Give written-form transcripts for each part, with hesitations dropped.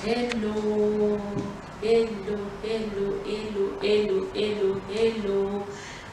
Hello, hello, hello, hello, hello, hello, hello.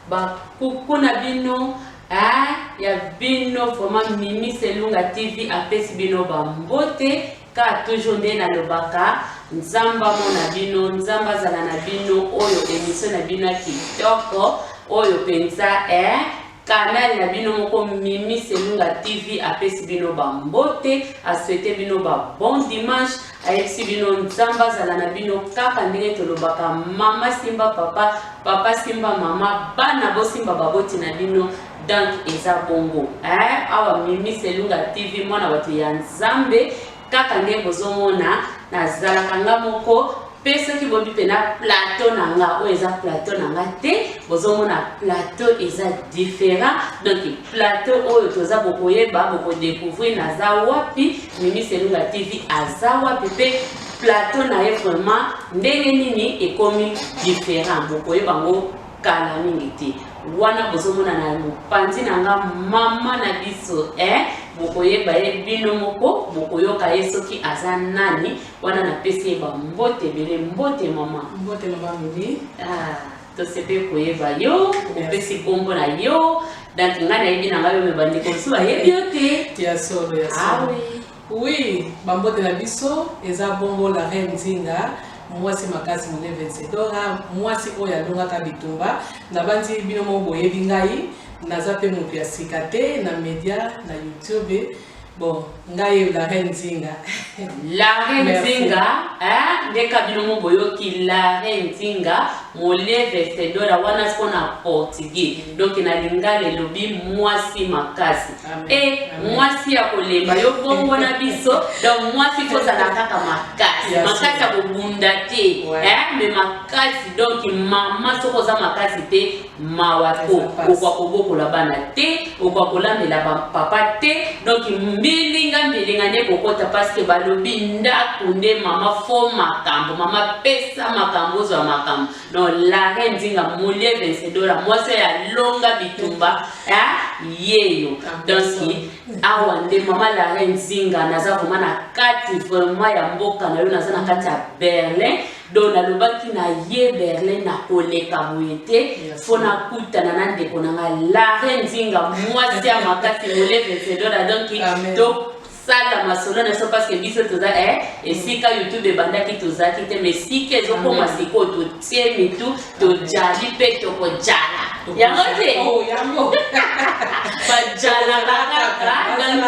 Ba coucou na bino, hein? Ya bino vraiment Mimi Selunga TV apesi bino ba mbote ka toujours nde nalobaka Nzambe amona bino, Nzambe azala na bino oyo émission na bino ya kitoko oyo penza eh Canal na bino moko Mimi Selunga TV apesi bino ba mbote, a souhaiter bino ba bon dimanche, ayebisi bino Nzambe azala na bino kaka ndenge tolobaka mama simba papa, papa simba mama, bana bosimba baboti na bino donc eza bongo. Eh, awa Mimi Selunga TV mwana bato ya Nzambe Kaka nde bozomona nazalaka nga moko pe soki bobi pena plateau na nga oyo eza plateau na nga te, bozomona plateau eza different. Donc plateau oyo toza bokoyeba, bokodecouvrir naza wapi, Mimi Selunga TV aza wapi pe plateau na ye vraiment ndenge nini ekomi different, bokoyeba ngo kala mingi te. Wana bozomona na mopanzi na nga mama na biso eh, bokoyeba ye bino moko, bokoyoka ye soki aza nani. Wana napesi ye bambote ebele. Mbote mama. Mbote mama Mimi. Ah, tosepeli koyeba yo, opesi nkombo na yo. Donc ngai nayebi na ngai yo, me bandeko mosusu bayebi yo te. Ya solo, ya solo. Ah oui. Oui, bambote na biso eza bongo la reine Nzinga, mwasi makasi mole vencedora, mwasi oyo alongaka bitumba. Nabanzi bino moko boyebi ngai, naza pe moto ya sika te na media na YouTube. Bon, ngai la reine Nzinga. La reine Merci. Nzinga, hein, ndeka bino mo boyoki la reine Nzinga, mole vencedora wana siko na portugais. Donc na lingala elobi mwasi makasi. E mwasi ya kolemba yo bongo na biso, donc mwasi kozala kaka makasi, makasi ya kobunda te, eh, mais makasi. Donc mama soki oza makasi te, mawa to okoka kobokola bana te, okoka kolambela ba papa te. Donc mbilinga mbilinga nde kokota, parce que balobi ndako nde mama fo makambo, mama pesa makambo, ozwa makambo. Donc la reine Nzinga molie vencedora, mwasi oyo alonga bitumba yeyo. Donc awa nde mama la reine Nzinga, naza vraiment na kati vraiment ya mboka na yo, naza na kati ya Berlin. Donc nalobaki na ye Berlin nakoleka boye te, fo nakutana na ndeko na nga la reine Nzinga, mwasi ya makasi molie vencedora. Donc to sala masolo na biso parce que biso toza esika YouTube ebandaki tozalaki te, mais sika ezokoma sikoyo totie mitu, tojali mpe tokojala yango te. Oh, yango. Bajalaka kaka, donc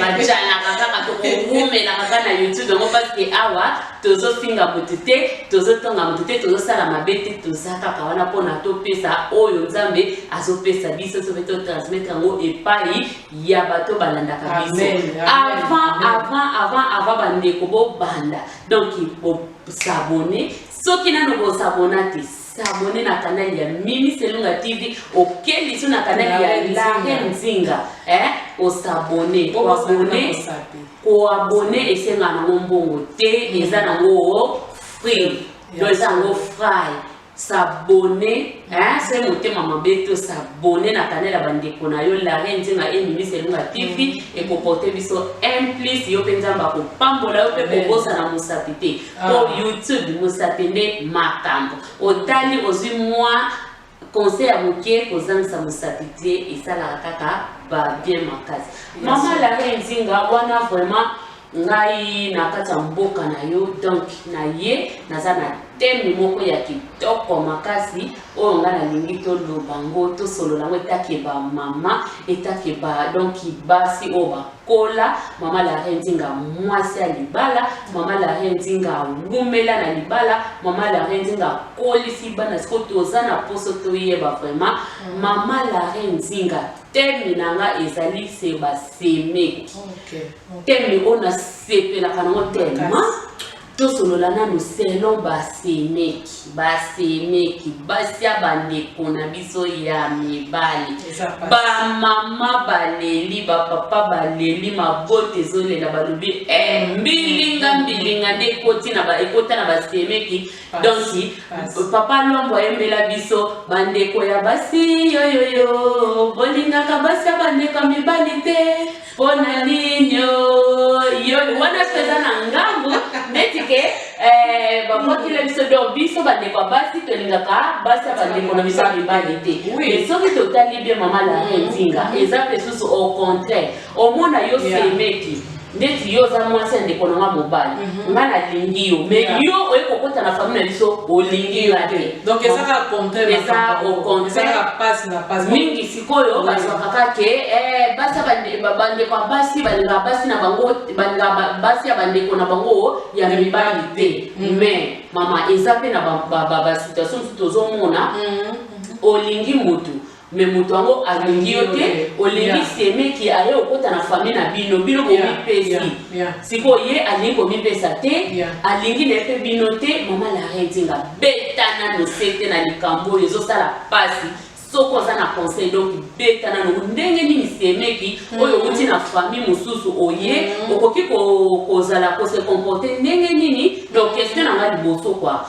bajalaka kaka, tokowumelaka kaka na YouTube yango parce que awa tozofinga motu te, tozotonga motu te, tozosala mabe te, toza kaka wana mpona topesa oyo Nzambe azopesa biso, soki totransmettre yango epai ya bato balandaka biso. Avant avant avant avant bandeko bobanda, donc bosabone soki nano bosabona te, s'abonner na canal ya Mimi Selunga TV, okeli so na canal ya La Reine Nzinga, eh, osabone, oabone, koabone esenga nango mbongo te, eza nango free, donc eza nango frai. S'abonner, hein, soki motema mabe te, s'abonner na canal ya bandeko na yo La Reine Nzinga et Mimi Selunga TV, ekoporte biso un plus. Yo mpe Nzambe akopambola yo, mpe kobosana mosapi te, po YouTube mosapi nde makambo. Otali, ozwi mwa conseil ya moke, kozangisa mosapi te, esalaka kaka ba bien makasi. Mama La Reine Nzinga, wana vraiment ngai na kati ya mboka na yo, donc na ye naza na thème moko ya kitoko makasi oyo ngai nalingi toloba ngo, tosolola ngo etake ba mama, etake ba donc basi oyo bakola. Mama La Reine Nzinga, mwasi ya libala, mama La Reine Nzinga awumela na libala, mama La Reine Nzinga akolisi bana. Sikoyo toza na poso toyeba vraiment mama La Reine Nzinga. Thème na nga ezali se basemeki. Thème oyo nasepelaka nango tellement, tosolola nanu selon basemeki, basemeki basi ya bandeko na biso ya mibali. Bamama baleli, bapapa baleli, mabota ezolela, balobi mbilinga mbilinga nde ekoti na ekota na basemeki. Donc papa Lwambo ayembela biso bandeko ya basi yoyoyo, bolingaka basi ya bandeko ya mibali te mpona nini? Yo wana so eza na ngambo. Babwakela biso. Donc biso bandeko ya basi tolingaka basi ya bandeko na biso ya mibali te. Mais soki totali bien, mama la reine Nzinga, eza mpe susu au contraire. Omona yo semeki, ndeti yo oza mwasi ya ndeko na nga mobali, nga nalingi yo, mais yo oye kokota na famille na biso, olingi nga te. Donc eza kaka contraire. Eza au contraire. Eza kaka pasi na pasi. Mingi sikoyo bazwaka kaka ke basi ya bandeko ya basi balingaka basi na bango, balingaka basi ya bandeko na bango ya mibali te. Mais mama, eza mpe na basituation mosusu tozomona, olingi motu, mais moto yango alingi yo te. Olingi semeki aye okota na famille na bino, bino bomipesi. Sikoyo ye alingi komipesa te, alingi na ye mpe bino te. Mama la reine Nzinga, beta nano se te na likambo oyo ezosala mpasi. Soki oza na conseil, donc beta nano ndenge nini semeki oyo outi na famille mosusu oye okoki kozala kose comporter ndenge nini. Donc question na nga liboso kua,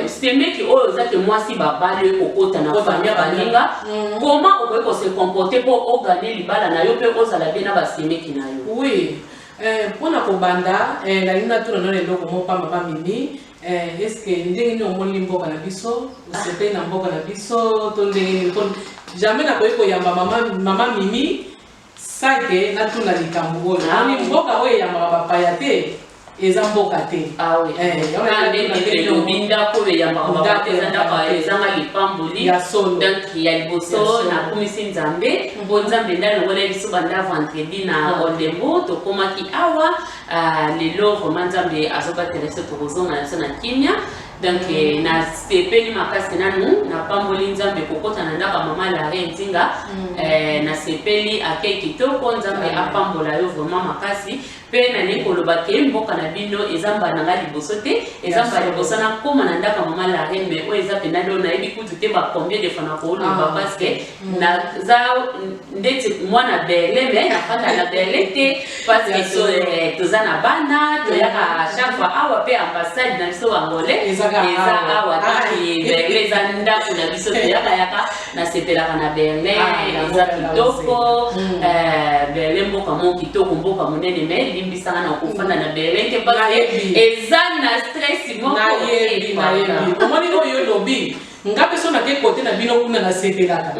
semeki oyo oza te, mwasi babali oyo kokota na famille ya baninga, comment okoki kose comporter mpo ogagner libala na yo mpe ozala bien na basemeki na yo? Oui, mpona kobanda, nalingi natuna nano eloko moko pa mama Mimi. Est-ce ndenge nini omoni mboka na biso? Osepeli na mboka na biso to ndenge nini? Mpo jamais nakoki koyamba mama Mimi sake natuna likambo oyo. Ah. Omoni mboka oyo eyambaka bapaya te, eza mboka te. Ah oui. Yango Na natuna ndenge ndenge elobi, ndako oyo eyambaka Ndako bapaya te eza ndako eyambaka te. ezanga lipamboli. Ya solo. Donc ya liboso, Ya solo. nakumisi Nzambe mpo Nzambe nde alongola biso banda vendredi na Oldenburg, tokomaki awa. Ah, lelo vraiment Nzambe azobatela biso, tokozonga na biso na kimia. Donc nasepeli makasi nanu, napamboli Nzambe kokota na ndako ya mama la reine Nzinga. Nasepeli, akei kitoko, Nzambe apambola yo vraiment makasi. Mpe nalingi koloba ke mboka na bino eza mbala na ngai liboso te, eza mbala liboso nakóma na ndako ya mama la reine, mais oyo eza mpenza leo nayebi kutu te ba combien de fois nakoloba, Ah, parce que naza ndeti mwana Berlin, mais nafanda na Berlin te, parce que toza na bana, toyaka chaque fois awa, mpe ambassade na biso bangolais Eza kaka eza awa. awa. Donc Berlin eza ndako na biso, toyaka yaka, nasepelaka na Berlin. Ah, Eza yango kitoko. Berlin mboka moko kitoko, mboka monene, mais limbisanga na kofanda na Berlin te, parce que Nayebi. eza na stress moko. Nayebi. Eh, pardon. Nayebi, omoni oyo olobi, nga mpe so nake kote na bino kuna, nasepelaka.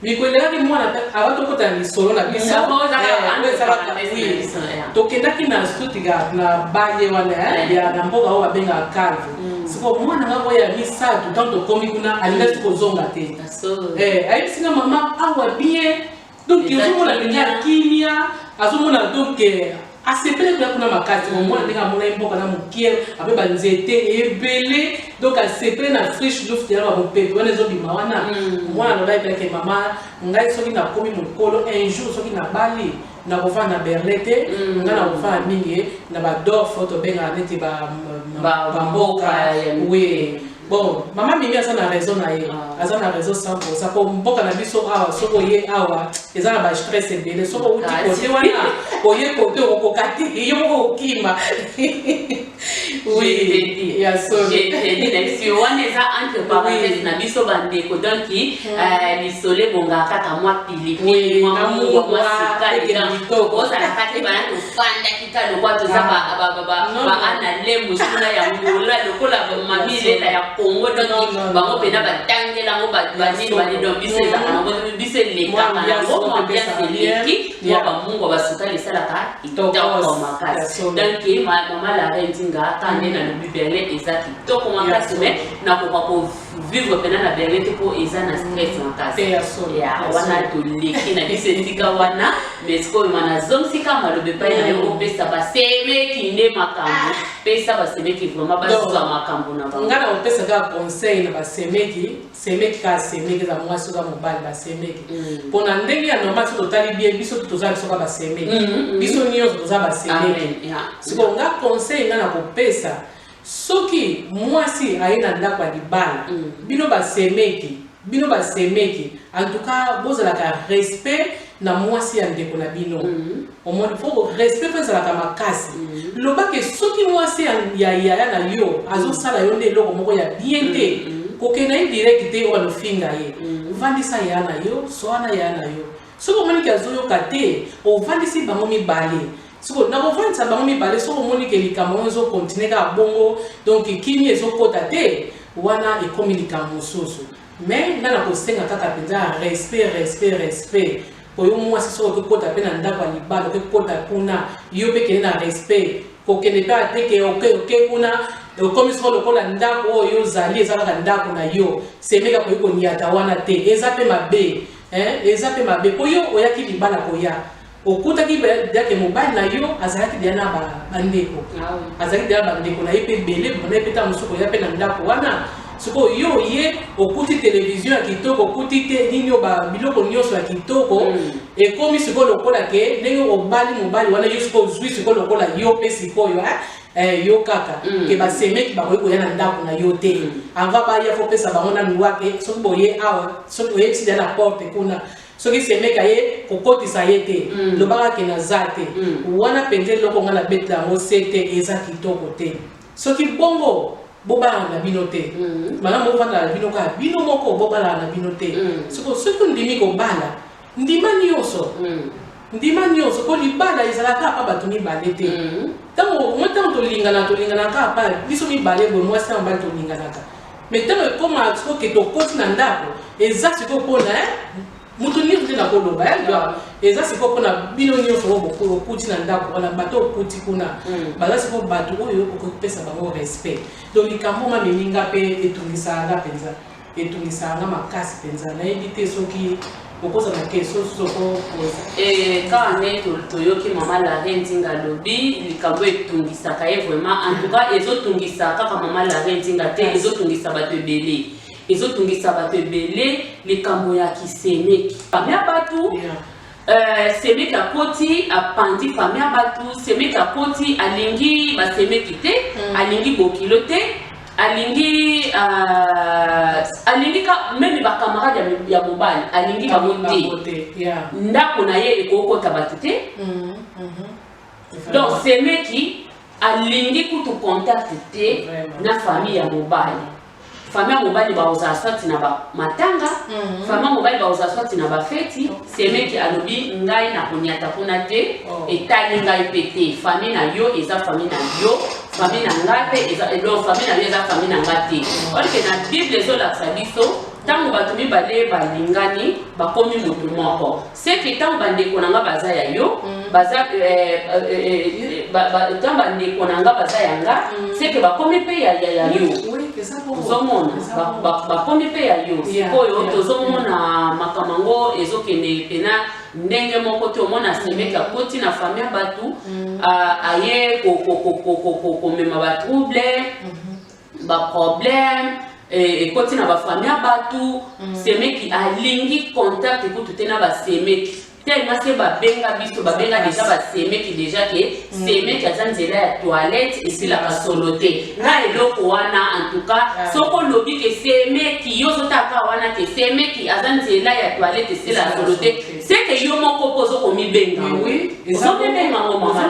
Mikolo elekaki, mwana mpe awa tokota na lisolo na biso. Oyo ezalaka Oyo ezalaka, entre oui. parenthèses na biso, yeah. Tokendaki na Stuttgart, na balie wana ya na mboka oyo babengaka Calw. Sikoyo mwana nga oyo ya misato, ntango tokomi kuna, alingaki kozonga te. Ayebisi nga: "Mama, awa bien." Donc Eza ozomona mpenza kimia. Kimia azomona. Donc asepeli kuna kuna makasi. Omona ndenge amona ye mboka na mokie ape banzete ebele, donc asepeli na frische luft ya bamopepe wana ezobima wana. Mwana aloba epelake: "Mama, ngai soki nakomi mokolo un jour, soki nabali, nakofanda na Berlin te. Ngai nakofanda mingi na badorf oyo tobengaka neti bamboka bamboka." Oui, bon, mama Mimi aza na raison na ye. Aza na raison 100, po mboka na biso awa, soki oye awa, eza na bastress ebele. Soki outi kote wana, oye kote, okokoka te, yo moko okima. Oui, ya solo. Na biso wana eza entre parenthèse na biso bandeko. Donc lisolo ebongaka kaka mwa pilipili, mwa na mungwa, mwa mungwa, sukali. ekende Donc kitoko. ozalaka te bana tofandaki ka lokwa toza Non, non. baana lembu kuna ya Ngola, lokola mami lela ya Congo. Donc Non, non, bango non. mpena batangela yango banini solo. bani. Donc biso ezalaka nango, biso elekaka Mwa nango, ambiance mwa ambiance epesaka bien. eleki, mwa bamungwa, basukali esalaka kitoko Tokos. makasi. Ya solo. Donc mama la reine Nzinga, kaka nde nalobi, Berlin eza kitoko makasi, mais nakoka kovivre mpena na Berlin te mpo eza na stress makasi. Te, ya solo. Ya Ya wana solo. toleki na biso esika wana, mais sikoyo ma nazongisika maloba epai na yo, opesa basemeki nde makambo, pesa basemeki vraiment bazwa makambo na bango. Nga na kopesa kaka conseil na basemeki, semeki kaka semeki, eza mwasi, oza mobali, basemeki, mpona ndenge ya normal, so totali bien, biso toza biso kaka basemeki. Biso nyonso toza basemeki. Amen. Sikoyo nga conseil nga na kopesa, soki mwasi aye na ndako ya libala, bino basemeki, bino basemeki, en tout cas bozalaka respect na mwasi ya ndeko na bino. Omoni, faut respect mpo ezalaka makasi. Lobake soki mwasi ya yaya na yo azosala yo nde eloko moko ya bien te, kokende ye direct te oyo anofinga ye. Ovandisa yaya na yo, so wana yaya na yo, soki omoniki azoyoka te, ovandisi bango mibale. Sikoyo nakovandisa bango mibale. Soki omoni ke likambo yango ezocontinuer kaka bongo, donc kimi ezokɔta te, wana ekomi likambo mosusu. Mais nga na kosenga kaka mpenza respect, respect, respect. Po yo mwasi, soki okekɔta mpe na ndako ya libala, okekɔta kuna, yo mpe kende na respect. Kokende mpe ateke oke kuna, okomi soko lokola ndako oyo ozali eza kaka ndako na yo. Semeka koyi koniata wana te, eza mpe mabe, eza mpe mabe. Po yo oyaki libala, koya okutaki yake mobali na yo azalaki deya na bandeko, azalaki deya bandeko na ye mpe ebele na ye mpe. Ntango mosusu koya mpe na ndako wana, sikoyo yo ye okuti télévision ya kitoko, okuti te nini oyo, biloko nyonso ya kitoko. Ekomi sikoyo lokola ke ndenge obali mobali wana, yo sikoyo ozwi sikoyo lokola yo mpe sikoyo yo kaka ke basemeki bakoki koya na ndako na yo te. Avant baya, faut pesa bango nanu wake. Soki boye awa, soki oyebisi deya na porte kuna, soki semeka ye, kokotisa ye te, lobaka ke naza te wana. Mpenza eloko nga nabetela yango se te, eza kitoko te. Soki bongo, bobalana na bino te. Malamu bovandala na bino kaka bino moko, bobalana na bino te. Soki ondimi kobala, ndima nyonso, ndima nyonso, po libala ezalaka apa bato mibale te. Ntango mo ntango tolingana, tolinganaka apa biso mibale boye, mwasi na mobali, tolinganaka. Mais ntango ekóma soki tokoti na ndako, eza sikoyo mpona moto nyonso te. Nakoloba eza sikoyo mpona bino nyonso oyo okuti na ndako wana. Bato okuti kuna baza sikoyo bato oyo okoki kopesa bango respect. Donc likambo mamemi nga mpe etungisaka nga mpenza, etungisaka nga makasi mpenza. Nayebi te soki okozala na question mosusu okopoza. Kaka nde toyoki mama la reine Nzinga alobi likambo etungisaka ye vraiment. En tout cas, ezotungisa kaka mama la reine Nzinga te, ezotungisa bato ebele, ezotungisa bato ebele, likambo ya kisemeki, famille ya bato. Semeki akoti, apandi famille ya bato. Semeki akoti, alingi basemeki te, alingi bokilo te, alingi alingi ka même bacamarade ya mobali, alingi bango te. Ndako na ye ekokota bato te. Donc semeki alingi kutu contact te na famille ya mobali. Famille ya mobali bakozala swati na bamatanga, famille ya mobali bakozala swati na bafeti. Semeki alobi: "Ngai nakoniata kuna te." Etali ngai mpe te. Famille na yo eza famille na yo, famille na ngai mpe eza. Donc famille na yo eza famille na ngai te. Or que na Bible ezolakisa biso, ntango bato mibale balingani, bakomi motu moko. Seke ntango bandeko na nga baza ya yo, baza ntango bandeko na nga baza ya nga, seke bakomi mpe ya yo. Ozomona, bakomi mpe ya yo. Sikoyo tozomona makambo yango ezokende pena ndenge moko te. Omona semeki akoti na famille ya bato, aye komema batrouble, baproblème ekoti na bafamille ya bato. Semeki alingi contact kutu te na basemeki, tellement se babenga biso, babenga déjà basemeki déjà ke semeki aza nzela ya toilette, esilaka solo te. Nga eloko wana, en tout cas, soki olobi ke semeki, yo ozotaka wana ke semeki aza nzela ya toilette, esilaka solo te, seke yo moko mpo ozokomibenga, ozomibenga ngo mama,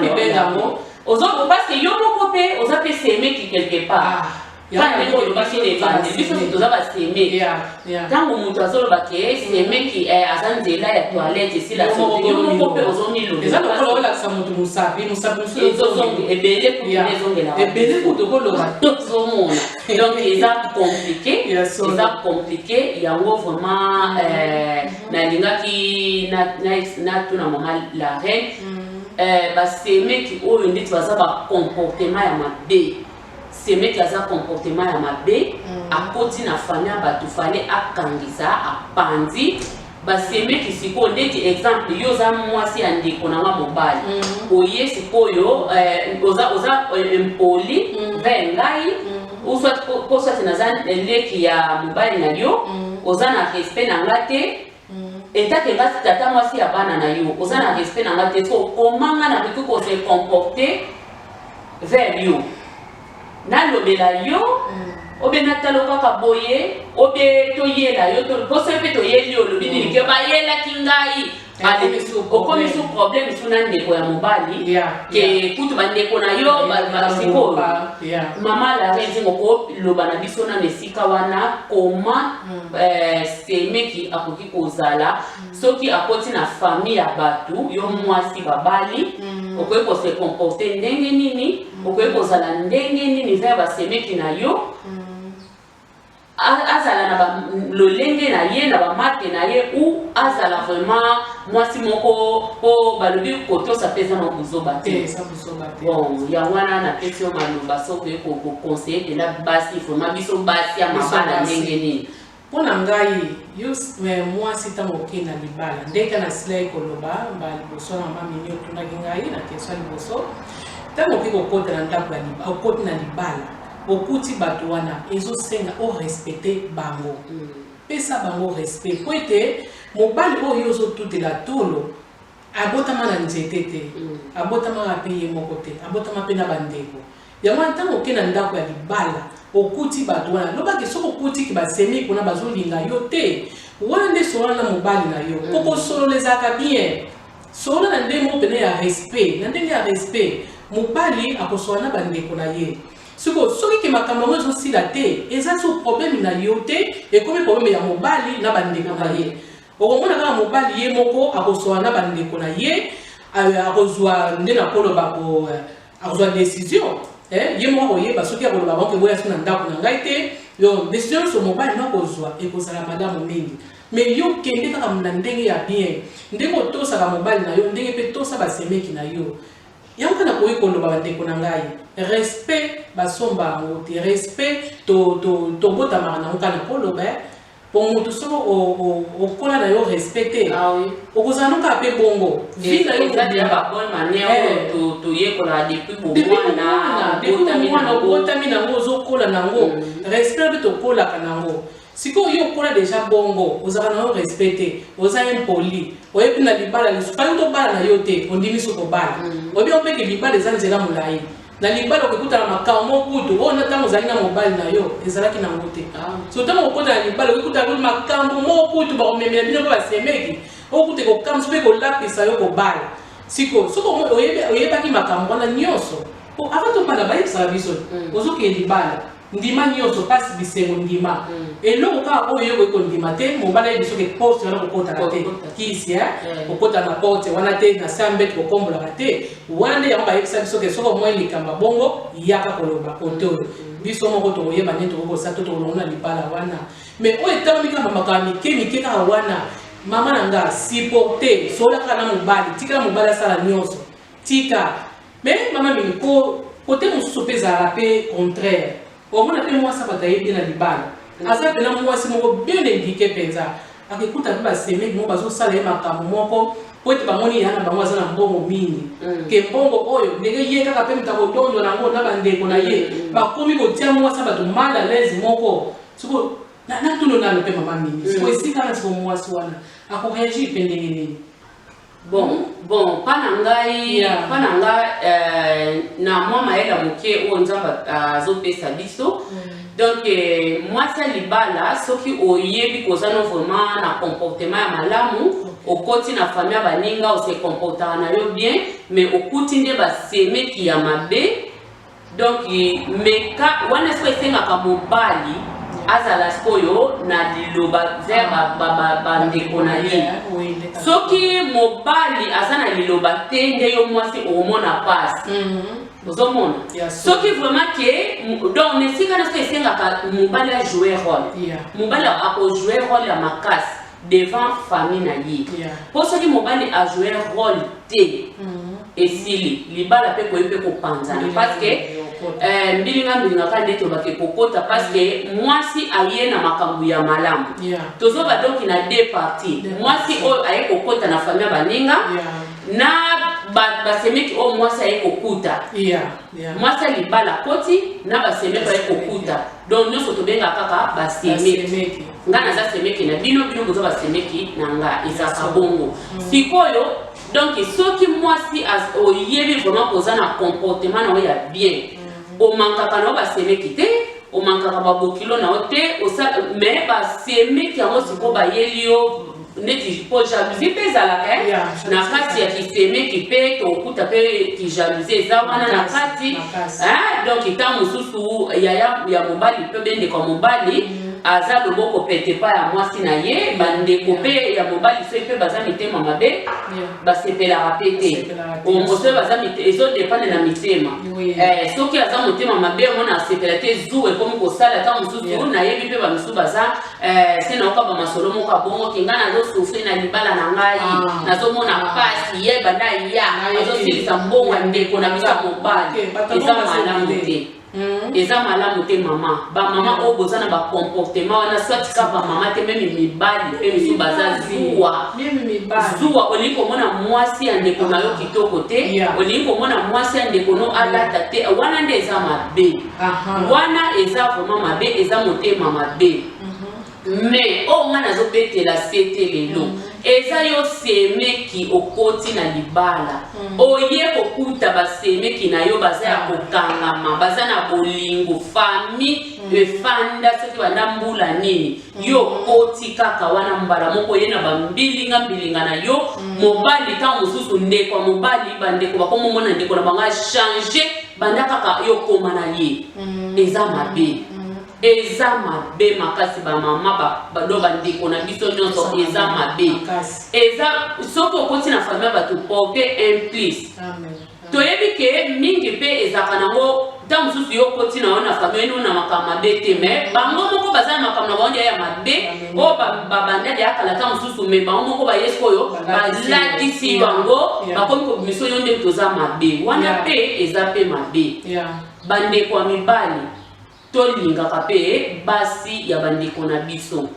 parce que yo moko mpe oza mpe semeki quelque part. Kaka ndenge olobaki na ebandeli, biso toza basemeki. Ntango moto azoloba ke semeki aza nzela ya toilette, esila, yo moko mpe ozomilobeza lokola olakisa moto mosapi, mosapi mosusu ebele kutu ezongela. Ebele kutu okoloba. Tozomona, donc eza compliqué, eza compliqué. Yango vraiment nalingaki natuna mama la reine, basemeki oyo ndeti baza bacomportement ya mabe. Semeki aza comportement ya mabe, akoti na famille ya bato, fale akangisa, apandi basemeki. Sikoyo ndeti exemple, yo oza mwasi ya ndeko na nga mobali, oye sikoyo oza impoli vers ngai, ou soit po soit naza leki ya mobali na yo, oza na respect na nga te. Etake nga tata mwasi ya bana na yo, oza na respect na nga te. So koma nga nakoki kose comporter vers yo, nalobela yo obe natala kaka boye, obe toyela yo, poso mpe toyeli yo, olobi nini ke bayelaki ngai? Okomi su problème su na ndeko ya mobali, ke kutu bandeko na yo sikoyo. Mama la reine Nzinga, okoloba na biso nano esika wana koma semeki akoki kozala soki akoti na famille ya bato. Yo mwasi babali, okoki kose comporter ndenge nini? Okoki kozala ndenge nini vers basemeki na yo? Azala na lolenge na ye, na bamate na ye, ou azala vraiment mwasi moko, mpo balobi kotosa mpe eza na buzoba te. Bon, yango wana napesi yo maloba, soki okoki koconseiller mpenza basi, vraiment biso basi ya mabala, ndenge nini? Mpo na ngai, yo mwasi, ntango okei na libala, ndenge nasilaki koloba mba liboso na mama Mimi, otunaki ngai na question ya liboso, ntango okoki kokota na ndako ya, okoti na libala, okuti bato wana, ezosenga orespecter bango. Pesa bango respect, po ete mobali oyo ozotutela tolo abotama na nzete te, abotamaka mpe ye moko te, abotama mpe na bandeko. Yango wana, ntango okei na ndako ya libala, okuti bato wana, lobaki soki okutiki basemi kuna bazolinga yo te, wana nde solola na mobali na yo. Po kosolola ezalaka bien, solola na ndenge moko pene ya respect, na ndenge ya respect. Mobali akosolola na bandeko na ye. Sikoyo, soki ke makambo yango ezosila te, eza so problème na yo te, ekomi problème ya mobali na bandeko na ye. Okomona kaka mobali ye moko akosolola na bandeko na ye, akozwa nde na koloba, akozwa décision ye moko, akoyeba soki akoloba bango boya so na ndako na ngai te. Yo, décision nyonso mobali no akozwa ekozala malamu mingi. Mais yo, kende kaka na ndenge ya bien, ndenge otosaka mobali na yo, ndenge mpe tosa basemeki na yo. Yango kaka nakoki koloba, bandeko na ngai, respect basomba yango te, respect tobotamaka nango. Kaka nakoloba, po motu soki okola na yo respect te, okozala no kaka mpe bongo vie na yo. Babonne manière toyekolaka depuis bomwana. Mwana obotami nango, ozokola nango respect mpe tokolaka nango. Sikoyo yo okola déjà bongo, ozalaka na yo respect te, oza impoli, oyebi na libala lisusu pali tobala na yo te, ondimi soki obala, oyebi yo mpeke libala eza nzela molai. Na libala okekutana makambo mokutu oyo na ntango ozali na mobali na yo ezalaki nango te. So ntango okokota na libala, okekutana makambo mokutu bakomemela bino mpo basemeki, okuta ekokamwisa mpe kolapisa yo kobala. Sikoyo soki oyebaki makambo wana nyonso, po avant tobala bayebisaka biso: ozokende libala, ndima nyonso, mpasi, bisengo, ndima. Eloko kaka oyo yokoki kondima te, mobali ayebi soki porte wana kokotaka te, kisi kokota na porte wana te, na se ya mbeto kokombolaka te. Wana nde yango bayebisa biso ke soki omoi likambo ya bongo, yaka koloba kote oyo, biso moko tokoyeba nde tokoki kosala to tokolongo na libala wana. Mais oyo etalami kaka makambo mike mike kaka wana, mama na nga, supporte, sola kaka na mobali, tikala mobali asala nyonso, tika. Mais mama Mimi, ko kote mosusu mpe ezalaka mpe contraire. Omona mpe mwasi bato ayebi na libala, aza mpena mwasi moko bien éduqué mpenza, akekuta mpe basemeki moko bazosala ye makambo moko, po ete bamoni ya na bango aza na mbongo mingi, ke mbongo oyo ndenge ye kaka mpe moto akodondwa nango na bandeko na ye, bakomi kotia mwasi ya bato mal à l'aise moko. Siko natuno nano mpe mama Mimi, siko esika na siko mwasi wana akoréagir mpe ndenge nini? Bon, mpa na ngai, mpa na ngai, na mwa mayele moke oyo Nzambe azopesa biso, donc mwasi ya libala, soki oyebi koza no vraiment na comportement ya malamu, okoti na famille ya baninga, ose comportaka na yo bien, mais okuti nde basemeki ya mabe, donc meka wana sikoyo esengaka mobali azala sikoyo na liloba vers bandeko na ye. Soki mobali aza na liloba te, nde yo mwasi okomona pasi. Ozomona, soki vraiment ke, donc na esika nyonso esengaka mobali ajouer rôle, mobali akojouer rôle ya makasi devant famille na ye, mpo soki mobali ajouer rôle te, esili libala mpe koyi mpe kopanzana, parce que mbilinga mbilinga kaka nde tobake kokota, parce que mwasi aye na makambo ya malamu. Tozoba donc na deux parties: mwasi oyo aye kokota na famille ya baninga, na basemeki oyo mwasi aye kokuta. Mwasi ya libala akoti na basemeki aye kokuta, donc nyonso tobenga kaka basemeki. Nga naza semeki na bino, bino boza basemeki na nga, ezalaka bongo. Sikoyo donc soki mwasi oyebi vraiment koza na comportement na yo ya bien, omankaka na yo basemeki te, omankaka babokilo na yo te, mais basemeki yango sikoyo bayeli yo. Neti mpo jalousie mpe ezalaka na kati ya kisemeki, mpe tokuta mpe kijalousie eza wana na kati. Donc ntango mosusu yaya ya mobali mpe bendeko ya mobali aza loboko pete epai ya mwasi na ye. Bandeko mpe ya mobali soki mpe baza mitema mabe, basepelaka mpe te. Soki baza, ezodépendre na mitema. Soki aza motema mabe, omona asepela te, zuwa ekomi kosala. Ntango mosusu nayebi mpe bamisusu baza se nayoka bamasolo moko abongoki: ngai nazosouffrir na libala na ngai, nazomona pasi, ye banda ya azosilisa mbongo ya ndeko na biso ya mobali. Eza malamu te, eza malamu te. Mama, bamama oyo boza na bacomportement wana, soit ka bamama te, même mibali mpe misusu baza zuwa, zuwa. Olingi komona mwasi ya ndeko na yo kitoko te, olingi komona mwasi ya ndeko no alata te. Wana nde eza mabe, wana eza vraiment mabe, eza motema mabe. Mais oyo ngai nazobetela sete lelo eza yo semeki okoti na libala, oye kokuta basemeki na yo baza ya kokangama, baza na bolingo, famille efanda soki banda mbula nini. Yo okoti kaka wana mbala moko, ye na bambilinga mbilinga na yo. Mobali, ntango mosusu ndeko ya mobali, bandeko bakomomona ndeko na bango achange banda kaka yo koma na ye. Eza mabe, eza mabe makasi. Bamama do, bandeko na biso nyonso, eza mabe. Eza soki okoti na famille ya bato, porte un plus. Toyebi ke mingi mpe ezalaka nango. Ntango mosusu yo okoti na yo na famille oyini na makambo mabe te, mais bango moko baza na makambo na bango nde ya mabe oyo babanda deya kala. Ntango mosusu me bango moko baye sikoyo, balatisi bango, bakomi kobimisa yo nde toza mabe wana mpe eza mpe mabe. Bandeko ya mibali, tolingaka mpe basi ya bandeko na biso.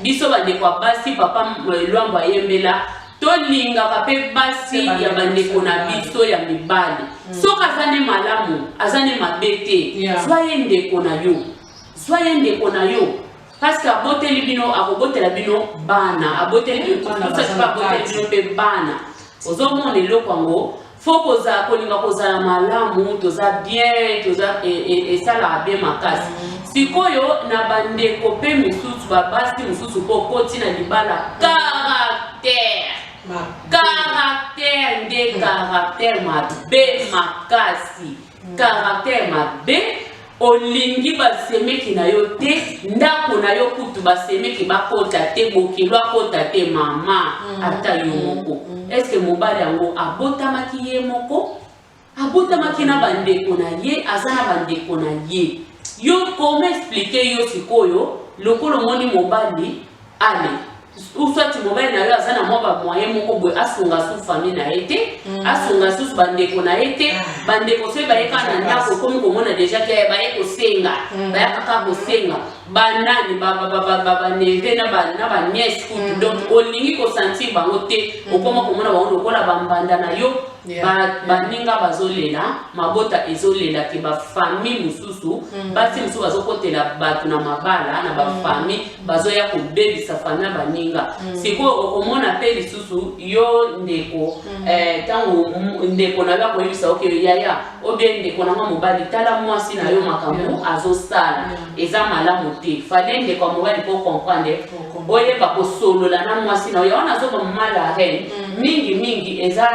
Biso bandeko ya basi, papa Lwambo ayembela, tolingaka mpe basi ya bandeko na biso ya mibali. Soki aza nde malamu, aza nde mabe te, zwa ye ndeko na yo, zwa ye ndeko na yo, parce que aboteli bino, akobotela bino bana, aboteli bino, aboteli bino mpe bana. Ozomona eloko yango, faut kozala kolinga, kozala malamu, toza bien, toza esalaka bien makasi. Sikoyo na bandeko mpe misusu, babasi mosusu mpo okoti na libala, caractère, caractère nde caractère mabe makasi, caractère mabe. Olingi basemeki na yo te, ndako na yo kutu basemeki bakota te, bokilo akota te. Mama, ata yo moko, est-ce mobali yango abotamaki ye moko? Abotamaki na bandeko na ye, aza na bandeko na ye. Yo comment expliquer yo sikoyo lokola omoni mobali ale, soit mobali na yo aza na mwa bamoyen moko boye, asunga su famille na ye te, asunga susu bandeko na ye te? Bandeko soki baye kaka na ndako, okomi komona déjà ke baye kosenga, baya kaka kosenga banani, baneveux na banièces kutu. Donc olingi kosentir bango te, okoma komona bango lokola bambanda na yo. Baninga bazolela, mabota ezolela ke bafamille mosusu, basi mosusu bazokotela bato na mabala na bafamille, bazoya kobebisa famille ya baninga. Sikoyo okomona mpe lisusu yo ndeko, ntango ndeko na yo akoyebisa: oke yaya, obie ndeko nanga mobali, tala mwasi na yo, makambo azosala eza malamu te. Fallait ndeko ya mobali mpo comprendre, oyeba kosolola na mwasi na yo. Yango nazoba, mama la reine, mingi mingi eza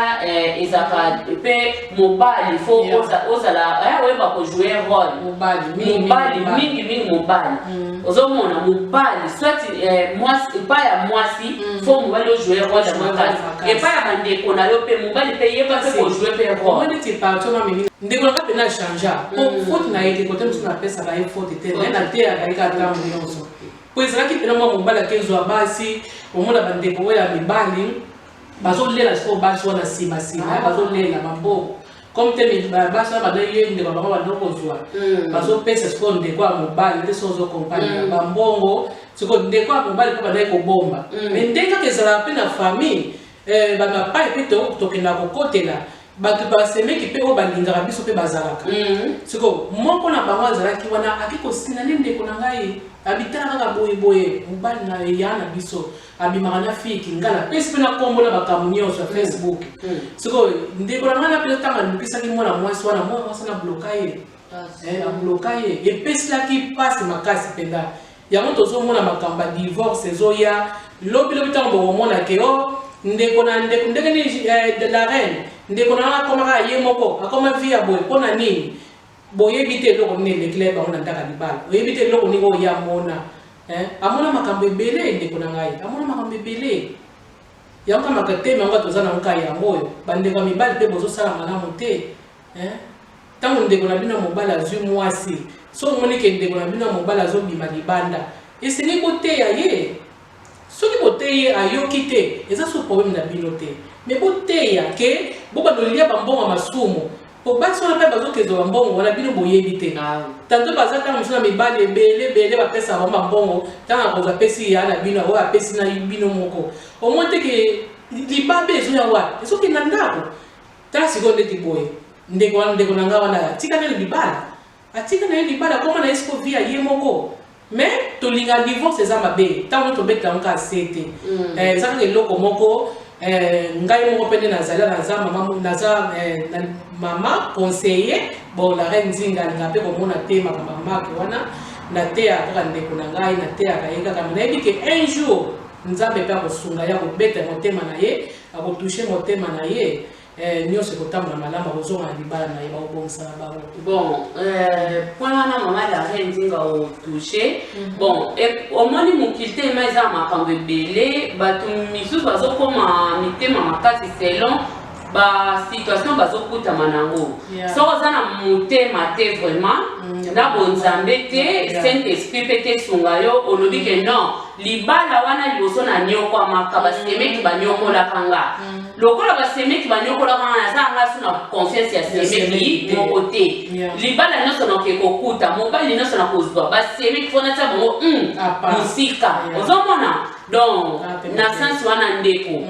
ezalaka mpe mobali, faut ozala oyeba kojouer rôle. Mobali mingi mingi, mobali, ozomona mobali, soit mwasi, epai ya mwasi, faut mobali ojouer rôle ya makasi. Epai ya bandeko na yo mpe, mobali mpe yeba mpe kojouer mpe rôle. Neti parti, ndeko nanga mpena achangea po faute na ye te. Kote mosusu napesaka ye faute te, naye nateyaka ye kaka ntango nyonso, po ezalaki mpena mwa mobali akezwa basi. Omona bandeko oyo ya mibali bazolela sikoyo basi wana nsima nsima, bazolela maboko comme te basi wana bando ye ndeko bango bando kozwa, bazopesa sikoyo ndeko ya mobali nde so ozokompane bambongo. Sikoyo ndeko ya mobali mpo bandaki kobomba, mais ndenge kaka ezalaka mpe na famille, bamapai mpe tokendaka kokotela bato, basemeki mpe oyo balingaka biso mpe bazalaka. Sikoyo moko na bango azalaki wana, ake kosina nde ndeko na ngai, abitala kaka boyeboye, mobali na ya na biso abimaka na fiki, ngai napesi mpe na nkombo na makambo nyonso ya Facebook. Sikoyo ndeko na ngai na mpe, ntango alukisaki mwana mwasi wana, mwana mwasi wana abloka ye, abloka ye, epesilaki mpasi makasi mpenza. Yango tozomona makambo ya divorce ezoya lobi lobi. Ntango bokomona ke o ndeko na ndeko, ndenge nini la reine, ndeko na nga akomaka ye moko, akoma vie ya boye, mpo na nini? Boyebi te eloko nini elekela ye bango na ndako ya libala. Oyebi te eloko nini oyo ye amona. Amona makambo ebele, ndeko na ngai amona makambo ebele. Yango kamaka teme yango toza nango kaka yango oyo. Bandeko ya mibali mpe bozosala malamu te. Ntango ndeko na bino ya mobali azwi mwasi, so omoni ke ndeko na bino ya mobali azobima libanda, esengi boteya ye. Soki boteyi ye, ayoki te, eza so problème na bino te. Mais boteya ke bobanda olia bambongo ya masumu, po basi wana mpe bazokezwa bambongo wana, bino boyebi te. Tanto baza ntango mosusu na mibali ebele ebele, bapesaka bango bambongo. Ntango akozwa, apesi ya na bino, oyo apesi na bino moko, omoni te ke libabe ezoya wapi? Ezokenda ndako. Tala sikoyo, ndeti boye, ndeko wana, ndeko na ngai wana atika nani libala, atika na ye libala, akoma na ye siko vie ya ye moko. Mais tolinga divorce eza mabe. Ntango tobetela yango kaka se te. Eza kaka eloko moko. Ngai moko mpe nde nazali, naza mama, naza mama conseiller. Bon, la reine Nzinga alinga mpe komona te makambo ya marke wana. Nateyaka kaka ndeko na ngai, nateyaka ye kaka. Me nayebi ke un jour Nzambe mpe akosunga ye, akobeta motema na ye, akotouche motema na ye, nyonso ekotambola malamu, akozonga na libala na ye, bakobongisa na bango. Bon, point wana, mama la reine Nzinga, otouche. Bon, omoni mokili te ema eza na makambo ebele. Bato misusu bazokoma mitema makasi selon basituation bazokutama nango. Soki oza na motema te vraiment na bonzambe te, Saint Esprit mpe te sunga yo, olobi ke non, libala wana liboso na nyokwamaka, basemeki banyokolaka nga. Lokola basemeki banyokolaka nga, naza nga so na confiance ya semeki te. Moko te. Libala nyonso nakoki kokuta, mobali nyonso nakozwa, basemeki fo natia bango À part. mosika. Ozomona, donc Ah, pe na te. sens wana, ndeko,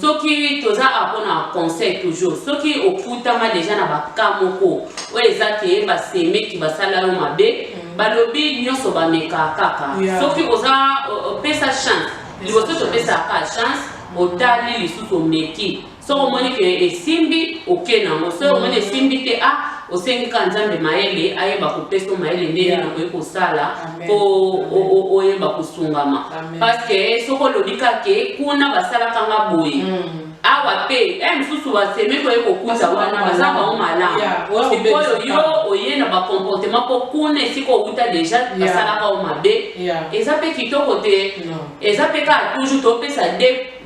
soki toza awa mpona conseil toujours, soki okutama déjà na baka moko oyo eza ke basemeki basala yo mabe, balobi nyonso bameka kaka. Soki oza opesa chance liboso, topesaka chance, otali lisusu, omeki. Soki omoni ke esimbi, oke nango. Soki omoni esimbi te, ah, osengi kaka Nzambe mayele, ayeba kopesa yo mayele ndenge okoki kosala Amen. mpo oyeba kosungama. Amen. Parce que soki olobi kake kuna basalaka nga boye, awa mpe mosusu basemeki oye kokuta Baza wana bango baza bango malamu. malamu. Oya Sikoyo kobebisa. yo oye na bacomportement mpo kuna esika owuta déjà basalaka yo mabe, eza mpe kitoko te. Non. Eza mpe kaka toujours topesa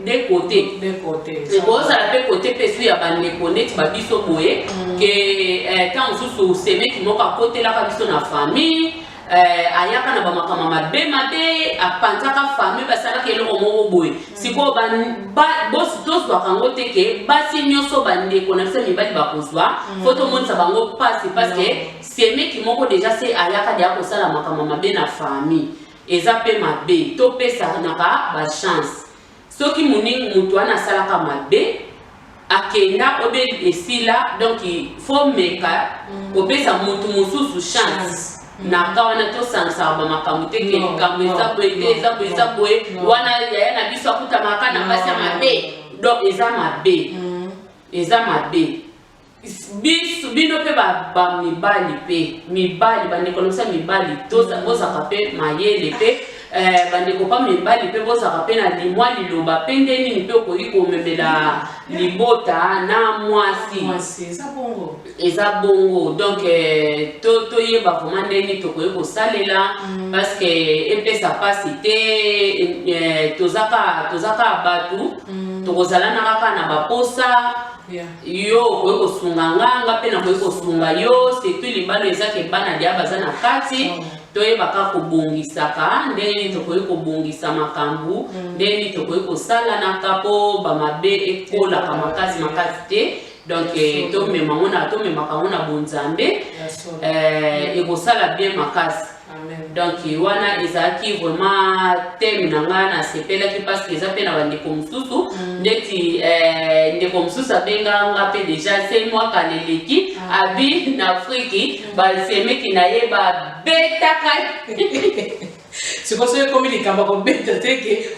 de côté. De côté. Ekozala mpe côté mpe su ya bandeko neti babiso boye ke ntango mosusu semeki moko akotelaka biso na famille, ayaka na bamakambo mabe mabe, apanzaka famille, basalaka eloko moko boye. Sikoyo tozwaka yango te ke basi nyonso, bandeko na biso ya mibali bakozwa, fo tomonisa bango mpasi, parce que semeki moko déjà se ayaka deya kosala makambo mabe na famille, eza mpe mabe. Topesanaka bachance. Soki moningi moto wana asalaka mabe, akenda obe esila, donc fo meka kopesa motu mosusu chance. Na ka wana tosangisaka bamakambo te ke Non, likambo eza non, boye te, non, eza boye, eza non, boye. Non. Wana yaya na biso akutamaka na basi ya Non. mabe, donc eza mabe, eza mabe. Biso, bino mpe bamibali mpe mibali, bandeko na biso ya mibali, bozalaka mpe mayele mpe bandeko mpa mibali mpe bozalaka mpe na limwa liloba mpe nde nini mpe okoki komemela libota na mwasi. Mwasi eza bongo. Eza bongo. Donc toyeba vraiment ndenge nini tokoki kosalela, parce que epesa mpasi te. Toza kaka bato, tokozala na kaka na baposa. Yo okoki kosunga nga, nga mpe nakoki kosunga yo. Surtout libala eza ke bana dia baza na kati. Toyebaka kobongisaka ndenge nini tokoki kobongisa makambo, ndenge nini tokoki kosalanaka mpo bamabe ekolaka makasi makasi te. Donc tomema ngo na tomemaka ngo na bonzambe, Ya solo. Ekosala bien makasi. Amen. Donc wana ezalaki vraiment thème na ngai, nasepelaki parce que eza mpe na bandeko mosusu ndeti ndeko mosusu abengaka nga mpe déjà se mwaka leleki, abi na Afriki basemeki na ye babetaka. Sikoyo soki ekomi likambo ya kobeta te, ke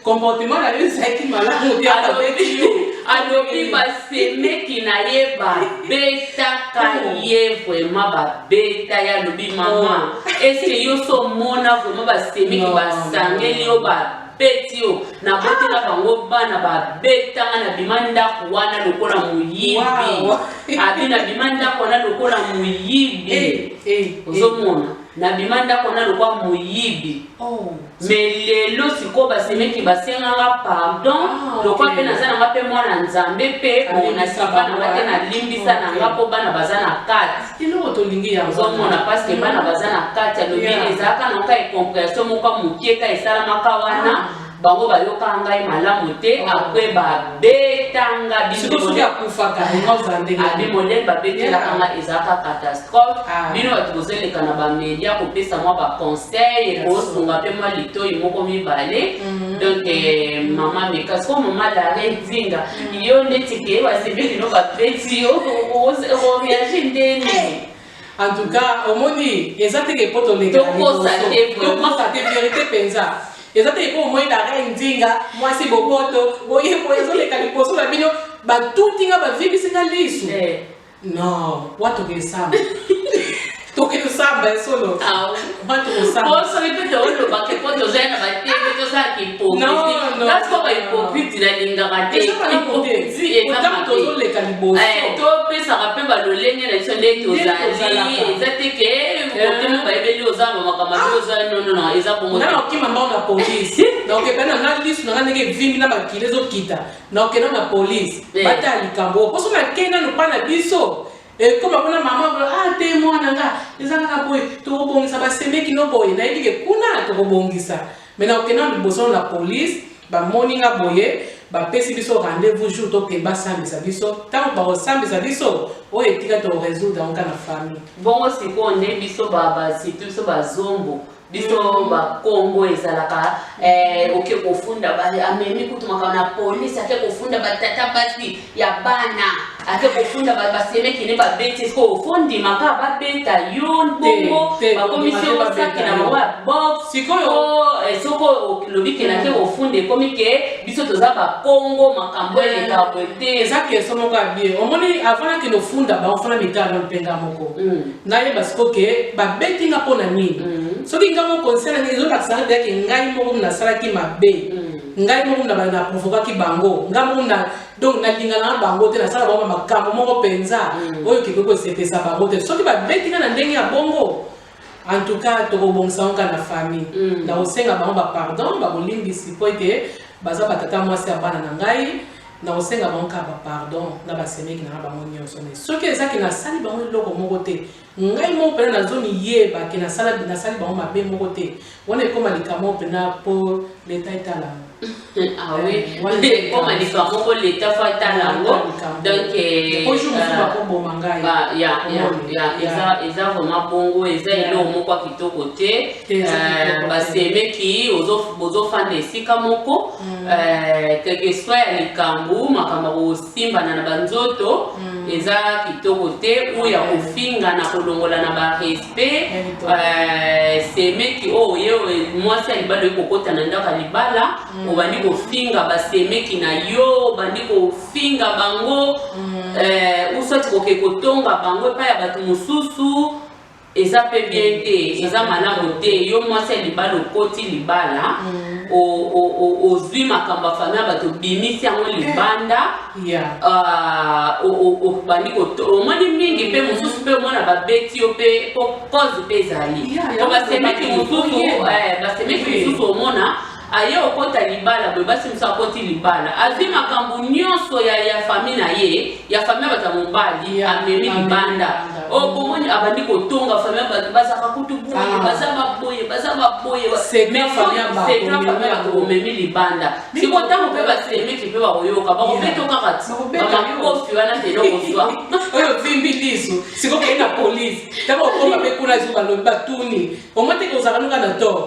comportement na yo ezalaki malamu te, abeti yo. Alobi basemeki na ye babetaka ye vraiment, babeta ye. Alobi: "Mama, est-ce yo so omona vraiment basemeki basangeli yo, babeti yo? Nabotela bango bana, babetanga, nabima ndako wana lokola moyibi." Abi: "Nabima ndako wana lokola moyibi." Ozomona, nabima ndako wana lokola moyibi. Mais lelo sikoyo basemeki basenganga pardon. Lokwa mpe naza nanga mpe mwana Nzambe mpe bon, nasipa nanga te, nalimbisa nanga mpo bana baza na kati. Eloko tolingi yango. Ozomona, parce que bana baza na kati. Alobi ezalaka nango incompréhension moko mokie ka esalamaka wana, bango bayoka ngai malamu te. Après babetanga. Soki akufaka, ozala ndenge? Abi modèle babetelaka nga ezalaka catastrophe. Bino bato bozoleka na bamédia kopesa mwa baconseil, ekosunga mpe mwa litoi moko mibale. Donc mama meka siko, mama Lare Nzinga, yo neti ke basembeli no babeti yo, oréagir ndeni? En tout cas, omoni, eza teke po toleka. Tokosa te. Tokosa te, vérité mpenza eza te. Po omoni la reine Nzinga, mwasi boboto boye boye, ezoleka liboso na bino, batuti nga, bavibisi nga lisu. Non, wa tokesamba, tokesamba esolo, wa tokosamba. Soki mpe toolobaka po tozali na batv, tosalaka hypocrisie. Kasi po bahypocrite nalingaka te. Hypocrisie eza tozoleka liboso. Topesaka mpe balolenge na biso nde tozali. Eza te ke kotemo bayebeli oza makambo mabe, oza nonono, eza bongo. Nga nakokima mbango na polise, nakokenda na lisu nanga ndenge evimbi na makili ezokita, nakokenda na polise, batala likambo oyo. Mposo nakei nanu mpa na biso, ekoma kuna, mama: "Ah te, mwana nga, eza kaka boye, tokobongisa basemeki no boye." Nayebi ke kuna tokobongisa, mais nakokenda liboso na polise, bamoni nga boye, bapesi biso rendez-vous jour tokende basambisa biso. Ntango bakosambisa biso, oyo etika torésoudre yango kaka na famille. Bongo sikoyo nde biso surtout biso bazombo, biso bakongo, ezalaka oke kofunda, amemi kutu makambo na polise, ake kofunda batata basi ya bana, ake kofunda basemeki ne babeti. Sikoyo ofondima kaka babeta yo bongo, bakomisi yo osaki na bango ya box? Sikoyo soko olobi ke nake kofunda, ekomi ke biso toza bakongo, makambo eleka boye te. Eza question moko ya bien. Omoni, avant nakende ofunda bango, fana mitala mpenga moko, nayeba siko ke babeti nga mpo na nini. Soki nga moko conscient na ezolakisa nga ke ngai moko nasalaki mabe, ngai moko na provokaki bango, ngai moko na donc nalingana na bango te, nasala bango makambo moko mpenza oyo kekoki kosepesa bango te, soki babeti nga na ndenge ya bongo, en tout cas tokobongisa yango kaka na famille. Nakosenga bango bapardon, bakolimbisi, mpo ete baza batata mwasi ya bana na ngai. Nakosenga bango kaka bapardon na basemeki na nga bango nyonso. Mais soki ezaki nasali bango eloko moko te, ngai moko mpena nazomiyeba ke nasali bango mabe moko te, wana ekóma likambo mpena mpo leta etala yango. Ah oui, ekóma likambo moko leta fo atala yango. Donc po jour mosusu bakoboma ngai. Eza vraiment bongo, eza eloko moko ya kitoko te. Basemeki bozofanda esika moko, quelque soit ya likambo, makambo ya kosimbana na banzoto eza kitoko te, ou ya kofinga na kolongola na barespect. Semeki oyo ye mwasi ya libala, oyi kokota na ndako ya libala, obandi kofinga basemeki na yo, obandi kofinga bango, ou soit koke kotonga bango epai ya bato mosusu, eza mpe bien te, eza malamu te. Yo mwasi ya libala, okoti libala, ozwi makambo ya famille ya bato, obimisi yango libanda, obandi omoni mingi mpe mosusu mpe omona babeti yo mpe po cause mpe ezali po basemeki mosusu, basemeki mosusu omona aye okota libala boye, basi mosusu akoti libala, azwi makambo nyonso ya famille na ye, ya famille ya bato ya mobali, amemi libanda. Bomoni, abandi kotonga famille ya bato, bazaka kutu boye, baza baboye, baza baboye, famille ya bato omemi libanda. Siko ntango mpe basemeki mpe bakoyoka, bakobeta kaka ti bamakofi wana pene kozwa. Oyo vimbi liso, sikoyo okei na polise, ntango okoma mpe kuna, ezo balobi batuni omoi teke ozalaka nuka na tort.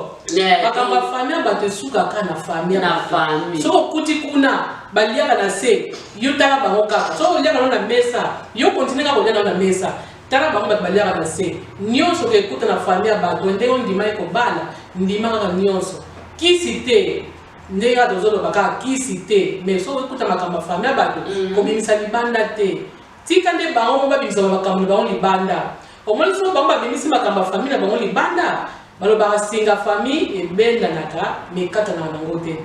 Makambo ya famille ya bato esukaka na famille. Na famille. Soki okuti kuna baliaka na se, yo tala bango kaka. Soki oliaka nano na mesa, yo continue kaka kolia nano na mesa. Tala bango bato baliaka na se nyonso kekuta na famille ya bato. Ndenge ondimaki kobala, ndima kaka nyonso. Kisi te, ndenge kaka tozoloba kaka kisi te, mais soki okuta makambo ya famille ya bato, kobimisa libanda te. Tika nde bango mo babimisa makambo na bango libanda. Omoni, soki bango babimisi makambo ya famille na bango libanda, balobaka singa famille ebendanaka, mais ekatanaka nango te,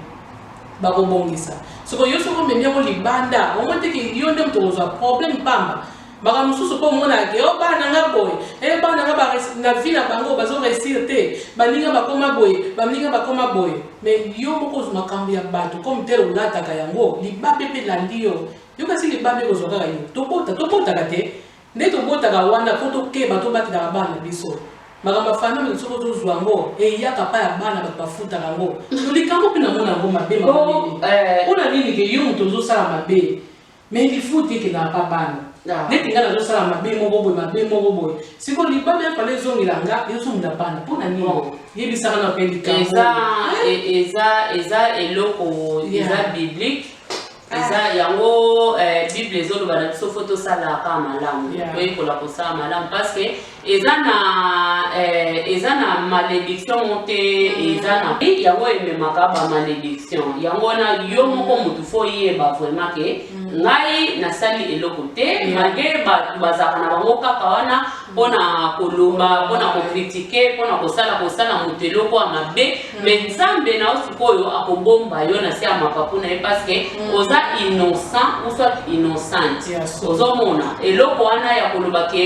bakobongisa. Soko yo, soki omemi yango libanda, omoni teke yo nde moto okozwa problème pamba. Makambo mosusu mpo omonaka ke o bana na nga boye, e bana na nga na vie na bango bazoréussir te, baninga bakoma boye, baninga bakoma boye, mais yo moko ozwa makambo ya bato comme tel, olataka yango libabe mpe elandi yo. Yo kasi libabe ekozwa kaka yo. Tobota, tobotaka te nde tobotaka wana. Fo tokeba, tobatelaka bana na biso. Makambo ya famille, soki tozwa yango, eyaka pa ya bana bato bafutaka yango. To likambo mpe namona yango mabe mpona nini? Ke yo moto ozosala mabe, mais lifuti ekendaka pa bana. Neti ngai nazosala mabe moko boye, mabe moko boye, sikoyo libabe afala ezongela nga, ezongela bana mpona nini? Yebisaka na mpe likambo. Eza eloko eza biblique, eza yango. Bible ezoloba na biso fo tosalaka malamu, toyekola kosala malamu, parce que eza na malédiction mo te. Eza na yango ememaka bamalédiction yango wana. Yo moko motu fo oyeba vraiment ke ngai nasali eloko te, malgré bato bazalaka na bango kaka wana mpona koloba, mpona kocritiquer, mpona kosala moto eloko ya mabe. Mais Nzambe na yo sikoyo akobomba yo na se ya mapapu na ye, parce que oza innocent ou soit innocente. Ozomona eloko wana ya koloba ke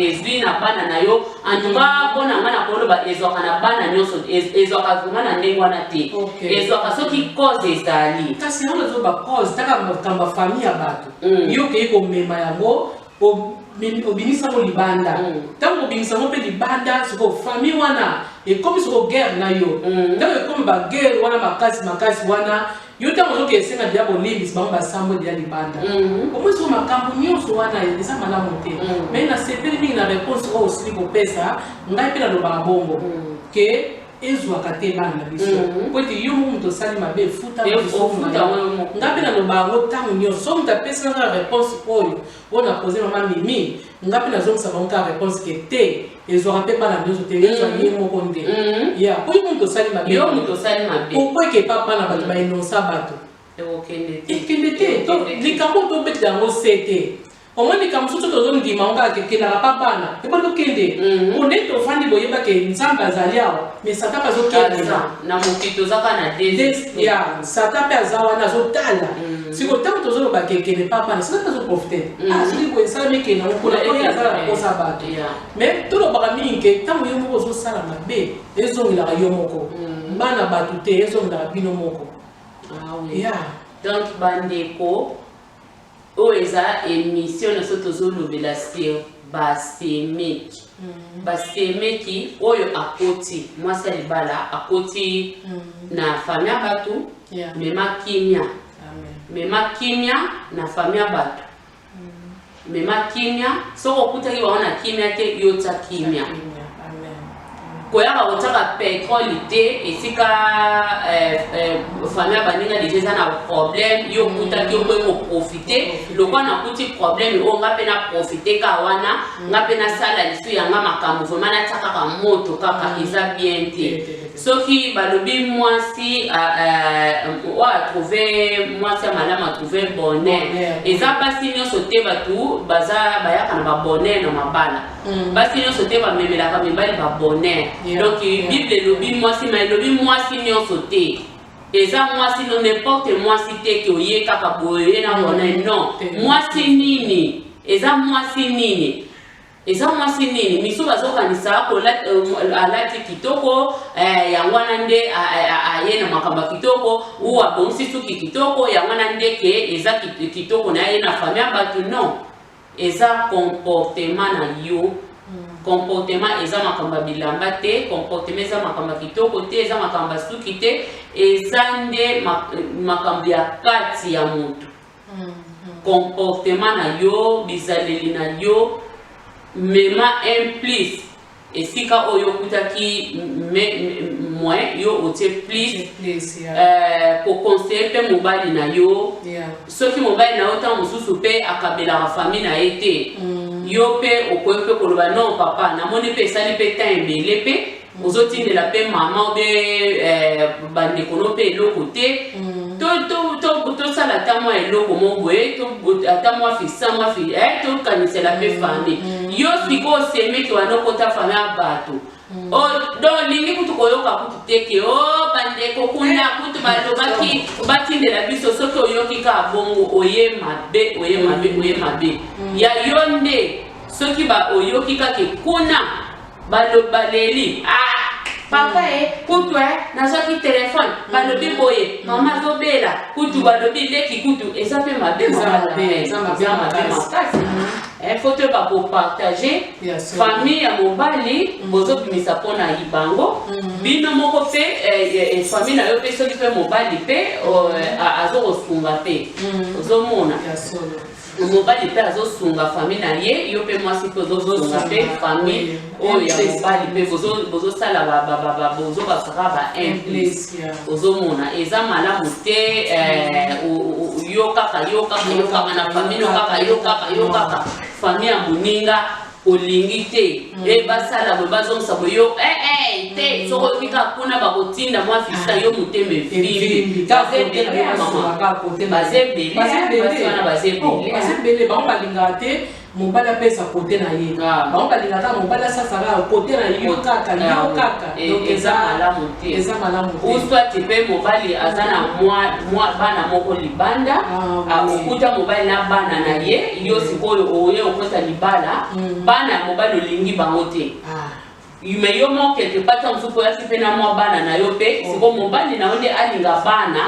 ezwi na bana na yo, en tout cas mpo na ngai na koloba ezwaka na bana nyonso, ezwaka vraiment na ndenge wana te. Ezwaka soki cause ezali. Kasi yango nazoba cause taka makambo ya famille ya bato. Yo okei komema yango, obimisa yango libanda. Ntango obimisa yango mpe libanda, sikoyo famille wana ekomi sikoyo guerre na yo. Ntango ekomi baguerre wana makasi makasi wana, yo ntango ozoki esenga deya bolimbisi bango, basambo deya libanda. Omoi sikoyo makambo nyonso wana eza malamu te. Mais nasepeli mingi na réponse oyo osili kopesa ngai. Mpe nalobaka bongo ke ezwaka te bana na biso, po ete yo moko moto osali mabe, efuta. Ngai mpe naloba yango ntango nyonso. So moto apesi nga réponse oyo oyo napose mama Mimi, nga mpe nazongisa bango kaka réponse ke te, ezwaka mpe bana nyonso te, ezwa ye moko nde ya po yo moto osali mabe. Yo moto osali mabe. Pourquoi ekepa bana bato bainonsa bato? Ekende te. Likambo tobetela yango se te. Omoni, likambo mosusu tozondima yango kaka kekendaka pa bana, ebo tokende po nde tovandi. Boyebake Nzambe azali awa, mais Satan mpe azokendela. Na mokili toza kaka na ya Satan mpe aza wana, azotala. Sikoyo ntango tozoloba kekende pa bana, Satan mpe azoprofiter. Soki boye esalami, ekende yango kuna oyo aza na kosa bato. Mais tolobaka mingi ke ntango yo moko ozosala mabe, ezongelaka yo moko, bana bato te, ezongelaka bino moko. Ya donc bandeko, oyo eza émission na so tozolobela sur basemeki. Basemeki oyo akoti mwasi ya libala, akoti na famille ya bato, mema kimia, mema kimia na famille ya bato, mema kimia. Soki okutaki bango na kimia te, yo tia kimia. Koyaka kotiaka pétrole te esika famille ya baninga deja eza na problème. Yo okutaki, okoki koprofiter. Lokwa nakuti problème oyo, nga mpe naprofiter ka wana, nga mpe nasala lisu yanga makambo, vraiment natia kaka moto kaka, eza bien te. Soki balobi mwasi oyo atrouver mwasi ya malamu atrouver bonheur, eza basi nyonso te bato baza bayaka na babonheur na mabala. Basi nyonso te bamemelaka mibali babonheur. Donc Bible elobi mwasi, ma elobi mwasi nyonso te. Eza mwasi no n'importe mwasi te ke oye kaka boye, oye na bonheur, non. Mwasi nini? Eza mwasi nini? Eza mwasi nini? Misu bazokanisa alati kitoko, yango wana nde aye na makambo ya kitoko, ou abongisi suki kitoko, yango wana nde ke eza kitoko na ye na famille ya bato. Non, eza comportement na yo. Comportement eza makambo ya bilamba te, comportement eza makambo ya kitoko te, eza makambo ya suki te, eza nde makambo ya kati ya motu. Comportement na yo, bizaleli na yo, mema un plus esika oyo okutaki moins, yo otie plus. Koconseiller mpe mobali na yo. Soki mobali na yo ntango mosusu mpe akabelaka famille na ye te. Yo mpe okoki mpe koloba: "Non papa, namoni mpe esali mpe temps ebele mpe ozotindela mpe mama obe bandeko no mpe eloko te. Tosala ata mwa eloko moko boye, ata mwa fisa mwa fi, tokanisela mpe famille." Yo sikoyo osemeki wana, okota famille ya bato. Donc olingi kutu koyoka kutu te ke o bandeko kuna kutu balobaki batindela biso. Soki oyoki kaka bongo, oye mabe, oye mabe, oye mabe ya yo nde. Soki ba oyoki kaka kuna baleli: "Ah papa, e kutu e nazwaki telefone, balobi boye, mama azobela, kutu balobi leki kutu." Eza mpe mabe. Eza mabe, eza mabe makasi. Makasi. Faut toyeba kopartager. Ya solo. Famille ya mobali bozobimisa mpona bango, bino moko mpe famille na yo mpe, soki mpe mobali mpe azokosunga mpe, ozomona. Ya solo. Mobali mpe azosunga famille na ye, yo mpe mwasi mpe ozosunga mpe Ozosunga, famille oui. oyo ya Un plus. mobali mpe bozosala bozobasaka ba un Un plus. plus, yeah. Ozomona eza malamu te. Yo kaka, yo kaka, yo kaka na famille no kaka, yo kaka, yo kaka famille ya moninga olingi te. E basala boye, bazongisa boye, yo te. Soki oyoki kaka kuna bakotinda mwa fisa, yo motema evimbi. Evimbi. Baza ebele, mama, baza ebele. Basi wana baza ebele. Baza ebele. Bango balingaka te mobali apesa kote na ye. Bango balingaka mobali asasaka kote na yo kaka, yo kaka. Donc eza malamu te. Eza malamu te. Ou soit mpe mobali aza na mwa bana moko libanda. Ah, oui. Okuta mobali na bana na ye, yo sikoyo oye okota libala, bana ya mobali olingi bango te. Mais yo moko quelque part, ntango mosusu oyaki mpe na mwa bana na yo mpe, sikoyo mobali na yo nde alinga bana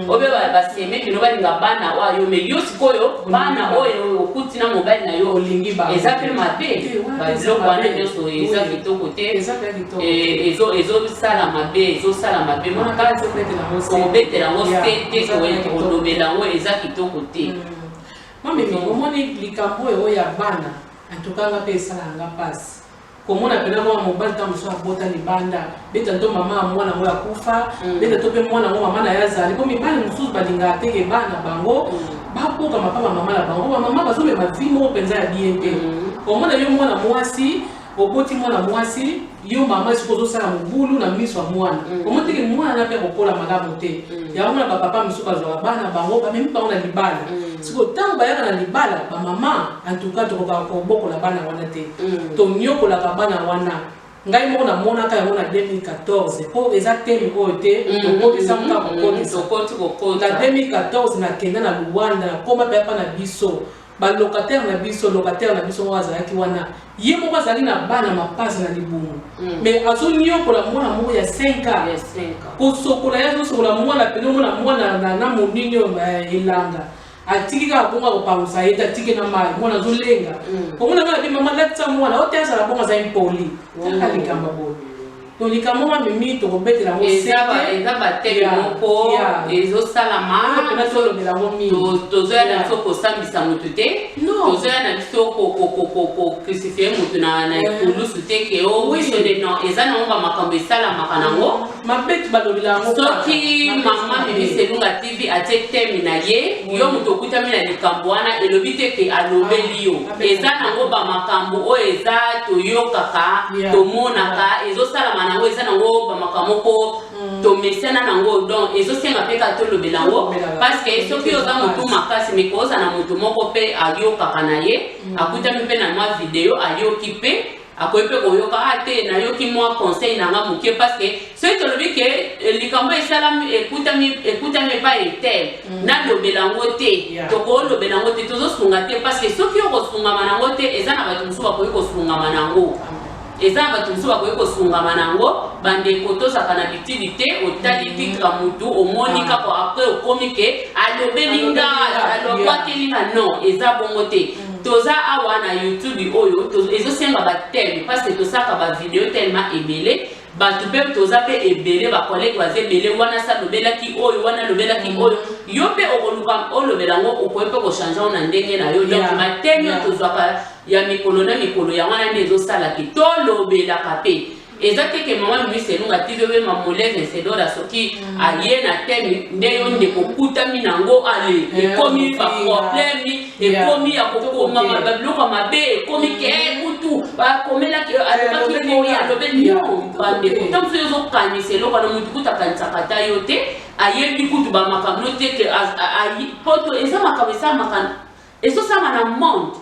oyo baseme bino, balinga bana oyo yo. Mais yo sikoyo bana oyo okuti na mobali na yo, Olingi bango. eza mpe mabe. Te, wana eza Babiloko wana mabe. nyonso eza kitoko te. Eza mpe kitoko. Ezosala mabe, ezosala mabe makasi. Ezobetela yango se. Kobetela yango se te. Eza mpe kitoko. Kolobela yango eza kitoko te. Mamemi, omoni likambo oyo ya bana, antuka nga mpe esalaka nga mpasi komona mpena mwana mobali ntango mosusu abota libanda, beta to mama ya mwana yango akufa, beta to mpe mwana yango mama na ye azali, mpo mibali mosusu balingaka teke bana bango babokama mpa bamama na bango. Bamama bazomema vie moko mpenza ya bien te. Omona yo mwana mwasi, oboti mwana mwasi, yo mama sikoyo ozosala mobulu na miso ya mwana. Omoni teke mwana na mpe akokola malamu te. Yango mona bapapa mosusu bazwaka bana bango, bamemi bango na libala. Sikoyo ntango bayaka na libala, bamama antuka tokokaka kobokola bana wana te. Tonyokolaka bana wana. Ngai moko namonaka yango na 2014, mpo eza teme oyo te tokotisa moka kokotisa. Tokoti kokota. Na 2014 nakenda na Luanda, nakoma mpe apa na biso balocataire na biso. Locataire na biso moko azalaki wana, ye moko azalaki na bana mapasa na libumu, mais azonyokola mwana moko ya 5 ans. Ya 5 ans. Kosokola ye, azosokola mwana pene, omona mwana na monini oyo elanga, atiki kaka bongo, akopangusa ye te, atiki na mai, mwana azolenga. Omona nga nabi: "Mama, latisa mwana oyo te, azala bongo, aza impoli." Kaka likambo boye. Donc likambo mamemi, tokobetela yango. Eza bathème moko ezosalama. Mpena tolobela yango mingi. Tozoya na biso kosambisa motu te. Non. Tozoya na biso kocrucifier motu na ekulusu te ke o biso nde. Non, eza nango bamakambo esalamaka nango. Mabe balobela yango kaka. Soki Mabe mama mabe. Mimi Selunga TV atie thème na ye, yo moto okutami na likambo wana, elobi te ke alobeli yo. Ah, abe- Eza nango bamakambo oyo eza toyokaka, tomonaka, ezosalama nango, eza nango bamakambo moko tomesana nango. Donc ezosenga mpe kaka tolobela yango. Tolobela. Parce que soki oza motu makasi, mais koza na motu moko mpe ayokaka na ye, akutami mpe na mwa video, ayoki mpe, akoki mpe koyoka: "A te, nayoki mwa conseil na nga moke." Parce que soki tolobi ke likambo esalami, ekutami epai etel, nalobela yango te, tokolobela yango te, tozosunga te. Parce que soki okosungama nango te, eza na bato mosusu bakoki kosungama nango, eza na bato mosusu bakoki kosungama nango. Bandeko, tozalaka na bitidi te. Otali titre ya motu, omoni kaka, après okomi ke alobeli nga, Alobeli nga, alobwakeli nga. Non, eza bongo te. Toza awa na YouTube oyo, ezosenga bathème parce que tosalaka bavideo tellement ebele, bato mpe toza mpe ebele, bacollègue baza ebele. Wana sa alobelaki oyo, wana alobelaki oyo, yo mpe okoluka olobela yango, okoki mpe kochanger yango na ndenge na yo. Donc bathème oyo tozwaka ya mikolo na mikolo, yango wana nde ezosalaki tolobelaka mpe. Eza te ke mama Mimi Elunga TV obe Mamoleve Nsedora soki aye na thème nde yo ndeko okutami nango, ale ekomi ba problème, ekomi ya kokoma babiloko ya mabe, ekomi ke kutu bakomelaki, alobaki boye, alobeli. Non, bandeko, ntango mosusu ozokanisa eloko wana, motu kutu akanisaka ata yo te, ayebi kutu bamakambo no te ke poto eza makambo esalamaka, ezosalama na monde.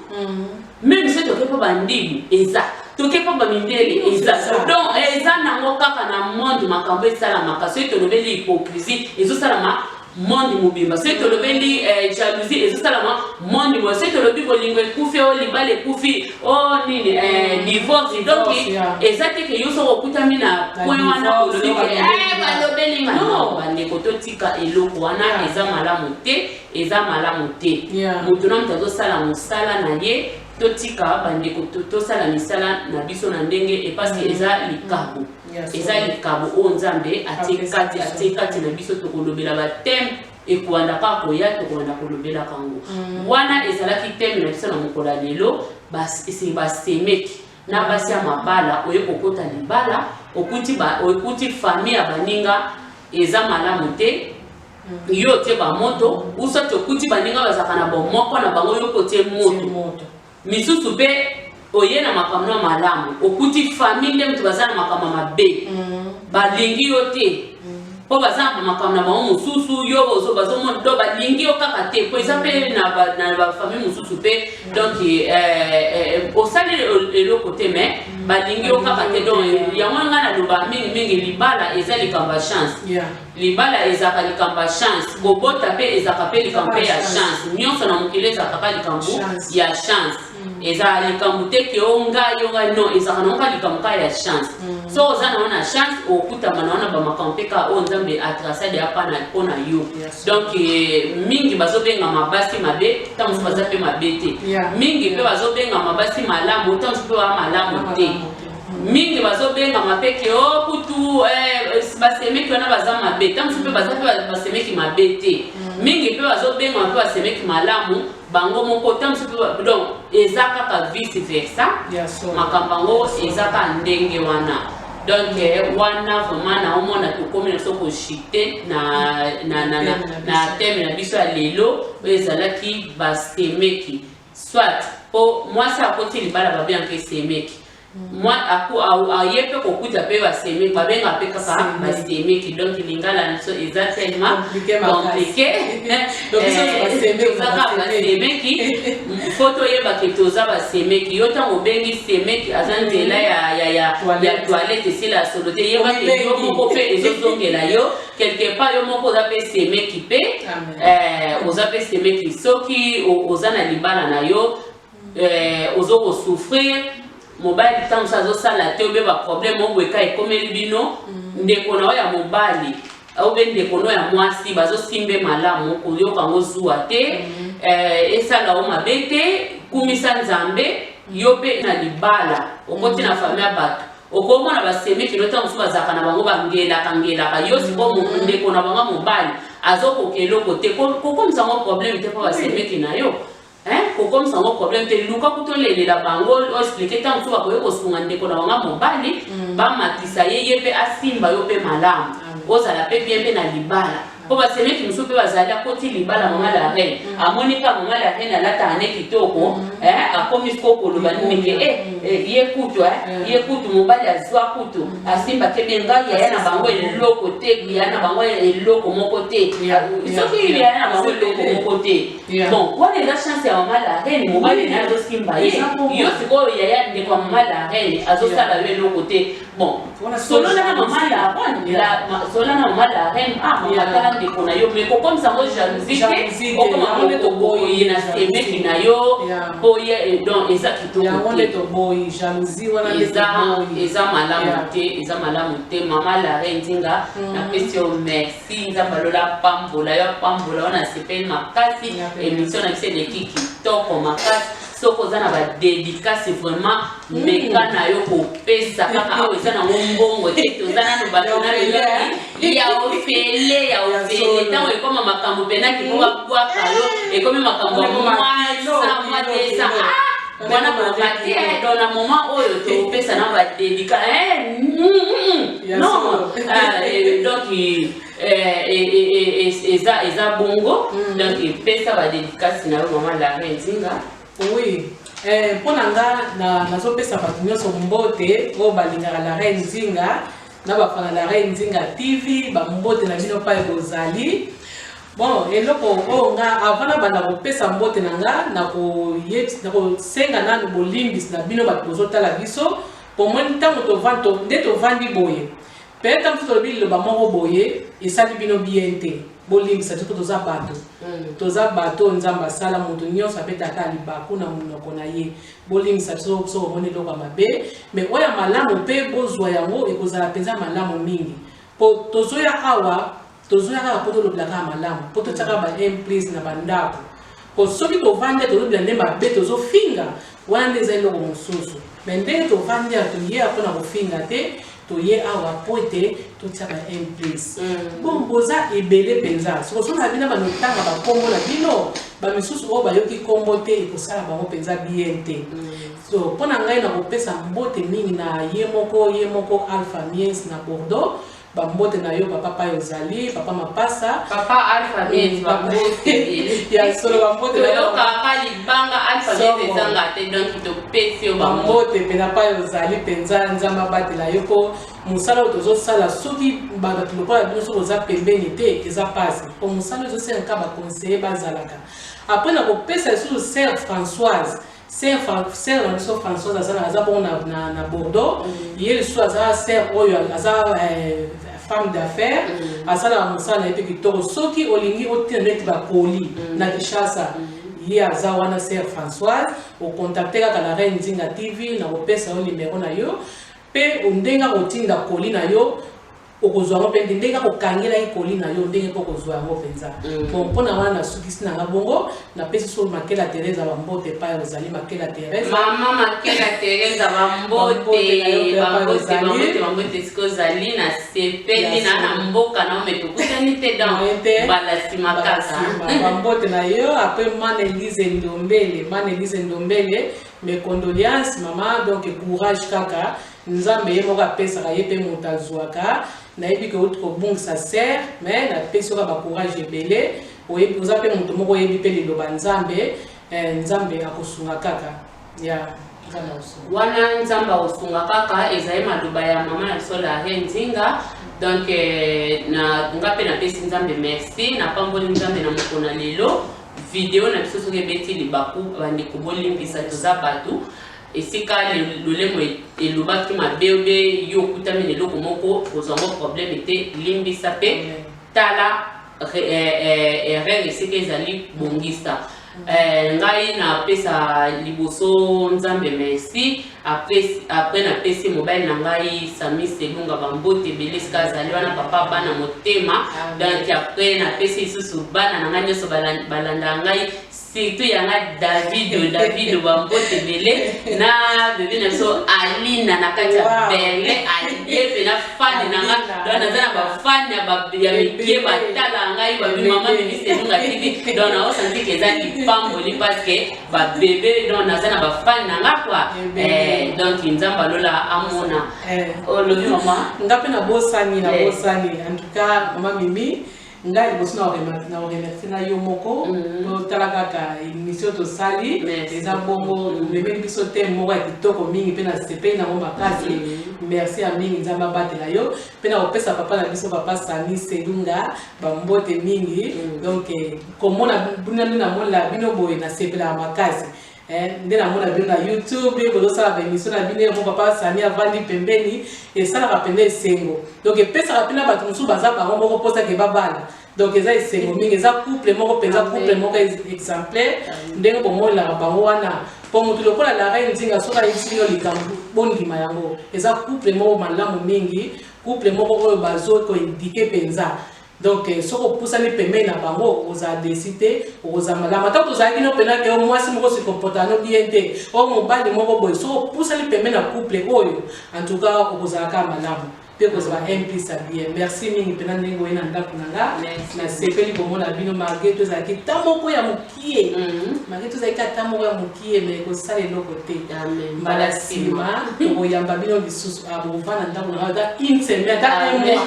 Même soki toke mpo bandibu eza, toke mpo bamindele eza, donc eza nango kaka na monde makambo esalamaka. Soki tolobeli hypocrisie, ezosalama monde mobimba. Soki tolobeli jalousie, ezosalama monde mobimba. Soki tolobi bolingo ekufi, o libala ekufi, o nini, divorce, donc eza te ke yo soki okutami na point wana olobi ke balobeli nga. Non, bandeko, totika eloko wana, eza malamu te, eza malamu te. Moto na moto azosala mosala na ye. Totika, bandeko, tosala misala na biso na ndenge epasi. Eza likabo, eza likabo oyo Nzambe atie kati na biso. Tokolobela bathème ekowanda kaka koya, tokowanda kolobelaka yango. Wana ezalaki thème na biso na mokolo ya lelo, basemeki na basi ya mabala. Oye kokota libala, okuti famille ya baninga eza malamu te, yo otie bamoto, usati okuti baninga bazalaka na bomoko na bango, yo kotie moto. Misusu mpe oye na makambo na malamu, okuti famille nde moto baza na makambo ya mabe, balingi yo te mpo baza na makambo na bango mosusu, yo bazomona do balingi yo kaka te, po eza mpe na bafamille mosusu mpe. Donc osali eloko te, mais balingi yo kaka te. Donc yango ngai naloba mingimingi, libala eza likambo ya chance. Libala ezalaka likambo ya chance, kobota mpe ezalaka mpe likambo mpe ya chance. Nyonso na mokili ezalaka kaka likambo ya chance. Ezala likambo te ke o ngai, yo ngai, non, ezalaka nango kaka likambo kaka ya chance. So oza nango na chance, okutama nango na bamakambo mpe kaka oyo Nzambe atracer deya pana mpo na yo. Donc mingi bazobengama basi mabe, ntango mosusu baza mpe mabe te. Mingi mpe bazobengama basi malamu, ntango mosusu mpe baa malamu te. Mingi bazobengama mpe ke o kutu basemeki wana baza mabe, ntango mosusu mpe baza mpe basemeki mabe te. Mingi mpe bazobengama mpe basemeki malamu bango moko, ntango mosusu mpe. Donc eza kaka vice versa, makambo yango eza kaka ndenge wana. Donc wana vraiment naomona tokomi na biso kochuter na thème na biso ya lelo oyo ezalaki basemeki. Soit mpo mwasi akoti libala, babengaka esemeki, aye mpe kokuta mpe basemeki, babenga mpe kaka basemeki. Donc lingala na biso eza tellement compliqué, toza kaka basemeki. Fo toyeba ke toza basemeki. Yo ntango obengi semeki aza nzela ya toilette, esila ya solo te. Yeba ke yo moko mpe ezozongela yo quelque part, yo moko oza mpe semeki mpe, oza mpe semeki. Soki oza na libala na yo, ozo kosouffrir, mobali ntango mosusu azosala te, obe baproblème oyo eka ekomeli bino, ndeko na oyo ya mobali obe ndeko no ya mwasi bazosimbe malamu, koyoka yango zuwa te, esala yo mabe te. Kumisa Nzambe. Yo mpe na libala, okoti na famille ya bato, okomona basemeki no ntango mosusu bazalaka na bango, bangelaka ngelaka yo. Sikoyo ndeko na bango mobali azokoka eloko te, kokomisa yango problème te mpo basemeki na yo, kokomisa yango problème te. Luka kutolelela bango, oexpliquer. Ntango mosusu bakoki kosunga ndeko na bango mobali, bamatisa ye, ye mpe asimba yo mpe malamu, ozala mpe bien mpe na libala. Mpo basemeki mosusu mpe bazali, akoti libala, mama la reine amoni kaka mama la reine alataka ne kitoko, akomi siko koloba nini ke ye kutu, ye kutu mobali azwa kutu asimbaki bien, ngai yaya na bango eloko te, yaya na bango eloko moko te. Soki yaya na bango eloko moko te, bon, wana eza chance ya mama la reine, mobali na ye azosimba ye. Yo sikoyo yaya, ndeko ya mama la reine azosala yo eloko te, bon, solola na mama la reine, solola na mama la reine: "Ah mama, tala ndeko na yo." Mais kokomisa yango jalousie te, okoma koye na semeki na yo po ye. Donc eza kitoko te, eza malamu te, eza malamu te. Mama la reine Nzinga, napesi yo merci. Nzambe alola pambola yo, apambola yo. Nasepeli makasi, émission na biso eleki kitoko makasi. Soki oza na badédicace, vraiment meka na yo kopesa kaka awa, eza nango mbongo te. Toza nano bato nano ya ofele, ya ofele. Ntango ekoma makambo mpenaki mpo babwaka yo, ekomi makambo ya mwasa mwa desa. Wana kokate dans na moment oyo topesa na badedika non, donc eza bongo. Donc epesa badédicace na yo, mama la reine Nzinga. Oui, mpo na nga, nazopesa bato nyonso mbote oyo balingaka la reine Nzinga na bafana la reine Nzinga TV. Bambote na bino pai bozali. Bon, eloko oyo nga, avant nabanda kopesa mbote na nga, nakosenga nanu bolimbisi na bino bato bozotala biso. Pomoni ntango nde tovandi boye, peut-être mosusu tolobi liloba moko boye esali bino bien te, bolimbisa biso, mpo toza bato. Toza bato oyo Nzambe asala. Moto nyonso abetaka libaku na monoko na ye. Bolimbisa biso soki omoni eloko ya mabe, mais oyo ya malamu mpe bozwa yango, ekozala mpenza malamu mingi. Po tozoya awa, tozoya kaka mpo tolobela kaka malamu, mpo totiaka ba emprise na bandako. Po soki tovandi, tolobela nde mabe, tozofinga, wana nde eza eloko mosusu. Mais ndenge tovandi awa, toyeya mpona kofinga te. Toye awa po ete totia ba emprise. Bon, boza ebele mpenza. Soki na bino banotanga bakombo na bino, bamisusu oyo bayoki kombo te, ekosala bango mpenza bien te. So mpo na ngai, nakopesa mbote mingi na ye moko, ye moko Alpha Mies na Bordeaux. Bambote na yo, papa pai ozali, papa Mapasa. Papa Alpha Mies, bambote. Ya solo, bambote. Toyokaka libanga Alpha Mies ezanga te, donc topesi yo. Bambote mpenza pai ozali mpenza. Nzambe abatela yo, mpo mosala oyo tozosala, soki bato lokola bino soki oza pembeni te, eza mpasi, mpo mosala oyo ezosenga baconseiller bazalaka. Après, nakopesa lisusu sœur Françoise, sœur na biso Françoise, aza bongo na Bordeaux. Ye lisusu aza sœur oyo aza femme d'affaires, asalaka mosala na ye mpe kitoko. Soki olingi otina neti bakoli na Kinshasa, ye aza wana, sœur Françoise. Ocontacte kaka la reine Nzinga TV, na kopesa yo numero na yo, mpe ndenge akotinda koli na yo, okozwa yango mpe ndenge akokangela ye koli na yo, ndenge mpe okozwa yango mpenza. Bon, mpona wana nasukisi na nga bongo. Napesi so Makela Teresa bambote epai ozali, Makela Teresa. Mama Makela Teresa, bambote, bambote, bambote, bambote esika ozali. Na sepeli na mboka na ome, tokutani te, donc mbala nsima kaka. Bambote na yo. Après, mana Elise Ndombele, mana Elise Ndombele, mes condoléances, mama. Donc courage kaka, Nzambe ye moko apesaka, ye mpe moto azwaka. Nayebi ke outi kobungisa sœur, mais napesi yoka bacourage ebele. Oza mpe moto moko oyebi mpe liloba Nzambe. Nzambe akosunga kaka ya Nzambe akosunga. Wana Nzambe akosunga kaka, ezali maloba ya mama na biso la reine Nzinga. Donc na nga mpe napesi Nzambe merci, napamboli Nzambe na mokolo na lelo. Video na biso soki ebeti libaku, bandeko bolimbisa, toza bato. Esika lolemo elobaki mabe obe yo okutami na eloko moko, kozwa yango problème te, limbisa mpe tala erreur esika ezali, bongisa. Ngai napesa liboso Nzambe merci. Après, napesi mobali na ngai Sami Selunga bambote ebele esika azali wana, papa bana motema. Donc après, napesi lisusu bana na ngai nyonso balandaka ngai, surtout yanga Davido, Davido, bambote ebele na bebe na biso Alina na kati ya Berlin. Alie mpe na fani na nga. Donc naza na bafani ya mike batala ngai, babi mama Mimi Selunga TV. Donc naosanti ke eza lipamboli, parce que babebe, donc naza na bafani na nga quoi. Donc Nzambe alola amona. Olobi mama. Nga mpe nabosani, nabosani. En tout cas, mama Mimi, ngai liboso na oremercie na yo moko. Totala kaka émission tosali, eza bongo omemeli biso te moko ya kitoko mingi, mpe nasepeli nango makasi. Merci ya mingi, Nzambe abatela yo. Mpe na kopesa papa na biso, papa Sami Selunga, bambote mingi. Donc komona bino nde namonela bino boye, nasepelaka makasi nde namona bino na YouTube bozosala baémission na bino yango, papa Sami avandi pembeni, esalaka mpenza esengo. Donc epesaka mpena bato mosusu baza bango moko mposake babala. Donc eza esengo mingi, eza couple moko mpenza, couple moko exemplaire ndenge bomonelaka bango wana. Mpo motu lokola la reine Nzinga, soki ayebisi bino likambo, bondima yango. Eza couple moko malamu mingi, couple moko oyo bazokoéduquer mpenza. Donc soki opusani pembeni na bango, okozala déçu te, okozala malamu. Ata tozalaki no mpena ke mwasi moko se comporta no bien te, oyo mobali moko boye, soki opusani pembeni na couple oyo, en tout cas okozala kaka malamu mpe kozala un plus ya bien. Merci mingi mpena ndenge oye na ndako na nga. Nasepeli komona bino, malgré to ezalaki ta moko ya mokie, malgré to ezalaki ata moko ya mokie, mais kosala eloko te. Mbala nsima tokoyamba bino lisusu, bovanda ndako na nga ata une semaine, ata un mois.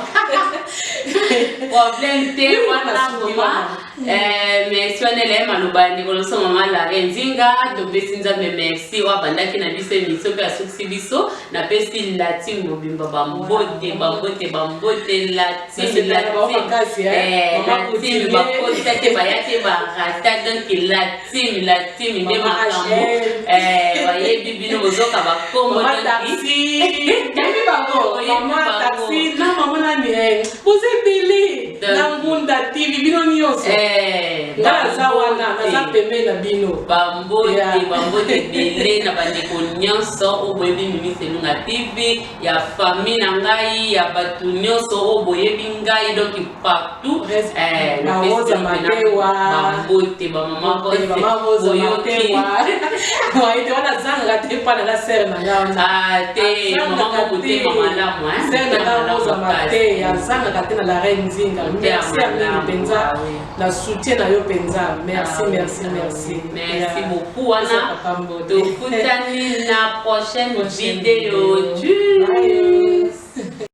Problème te wana vraiment. Merci wana eleye maloba ya ndeko nyonso, mama Lare Nzinga. Topesi Nzambe merci oyo abandaki na biso émission mpe asukisi biso. Napesi la team mobimba bambote, bambote, bambote. La team, la team, bakota te, baya te, barata. Donc la team, la team nde makambo. Bayebi bino, bozoka bakombo. Taxi na mama nani, boza ebele na Ngunda TV, bino nyonso. Nga naza wana, naza pembeni na bino. Bambote, bambote ebele na bandeko nyonso oyo boyebi Mimi Selunga TV, ya famille na ngai, ya bato nyonso oyo boyebi ngai, donc partout. Bambote, bamama. Boyoki ete wana azangaka te mpa nanga, sœur na nga wana. Te, mama motema malamu. Sœur na nga Rosa Mate azangaka te na la reine Nzinga. Merci ya mingi mpenza na soutien na yo mpenza. Merci, merci, merci. Merci beaucoup. Wana tokutani na prochaine vidéo. Tchuss.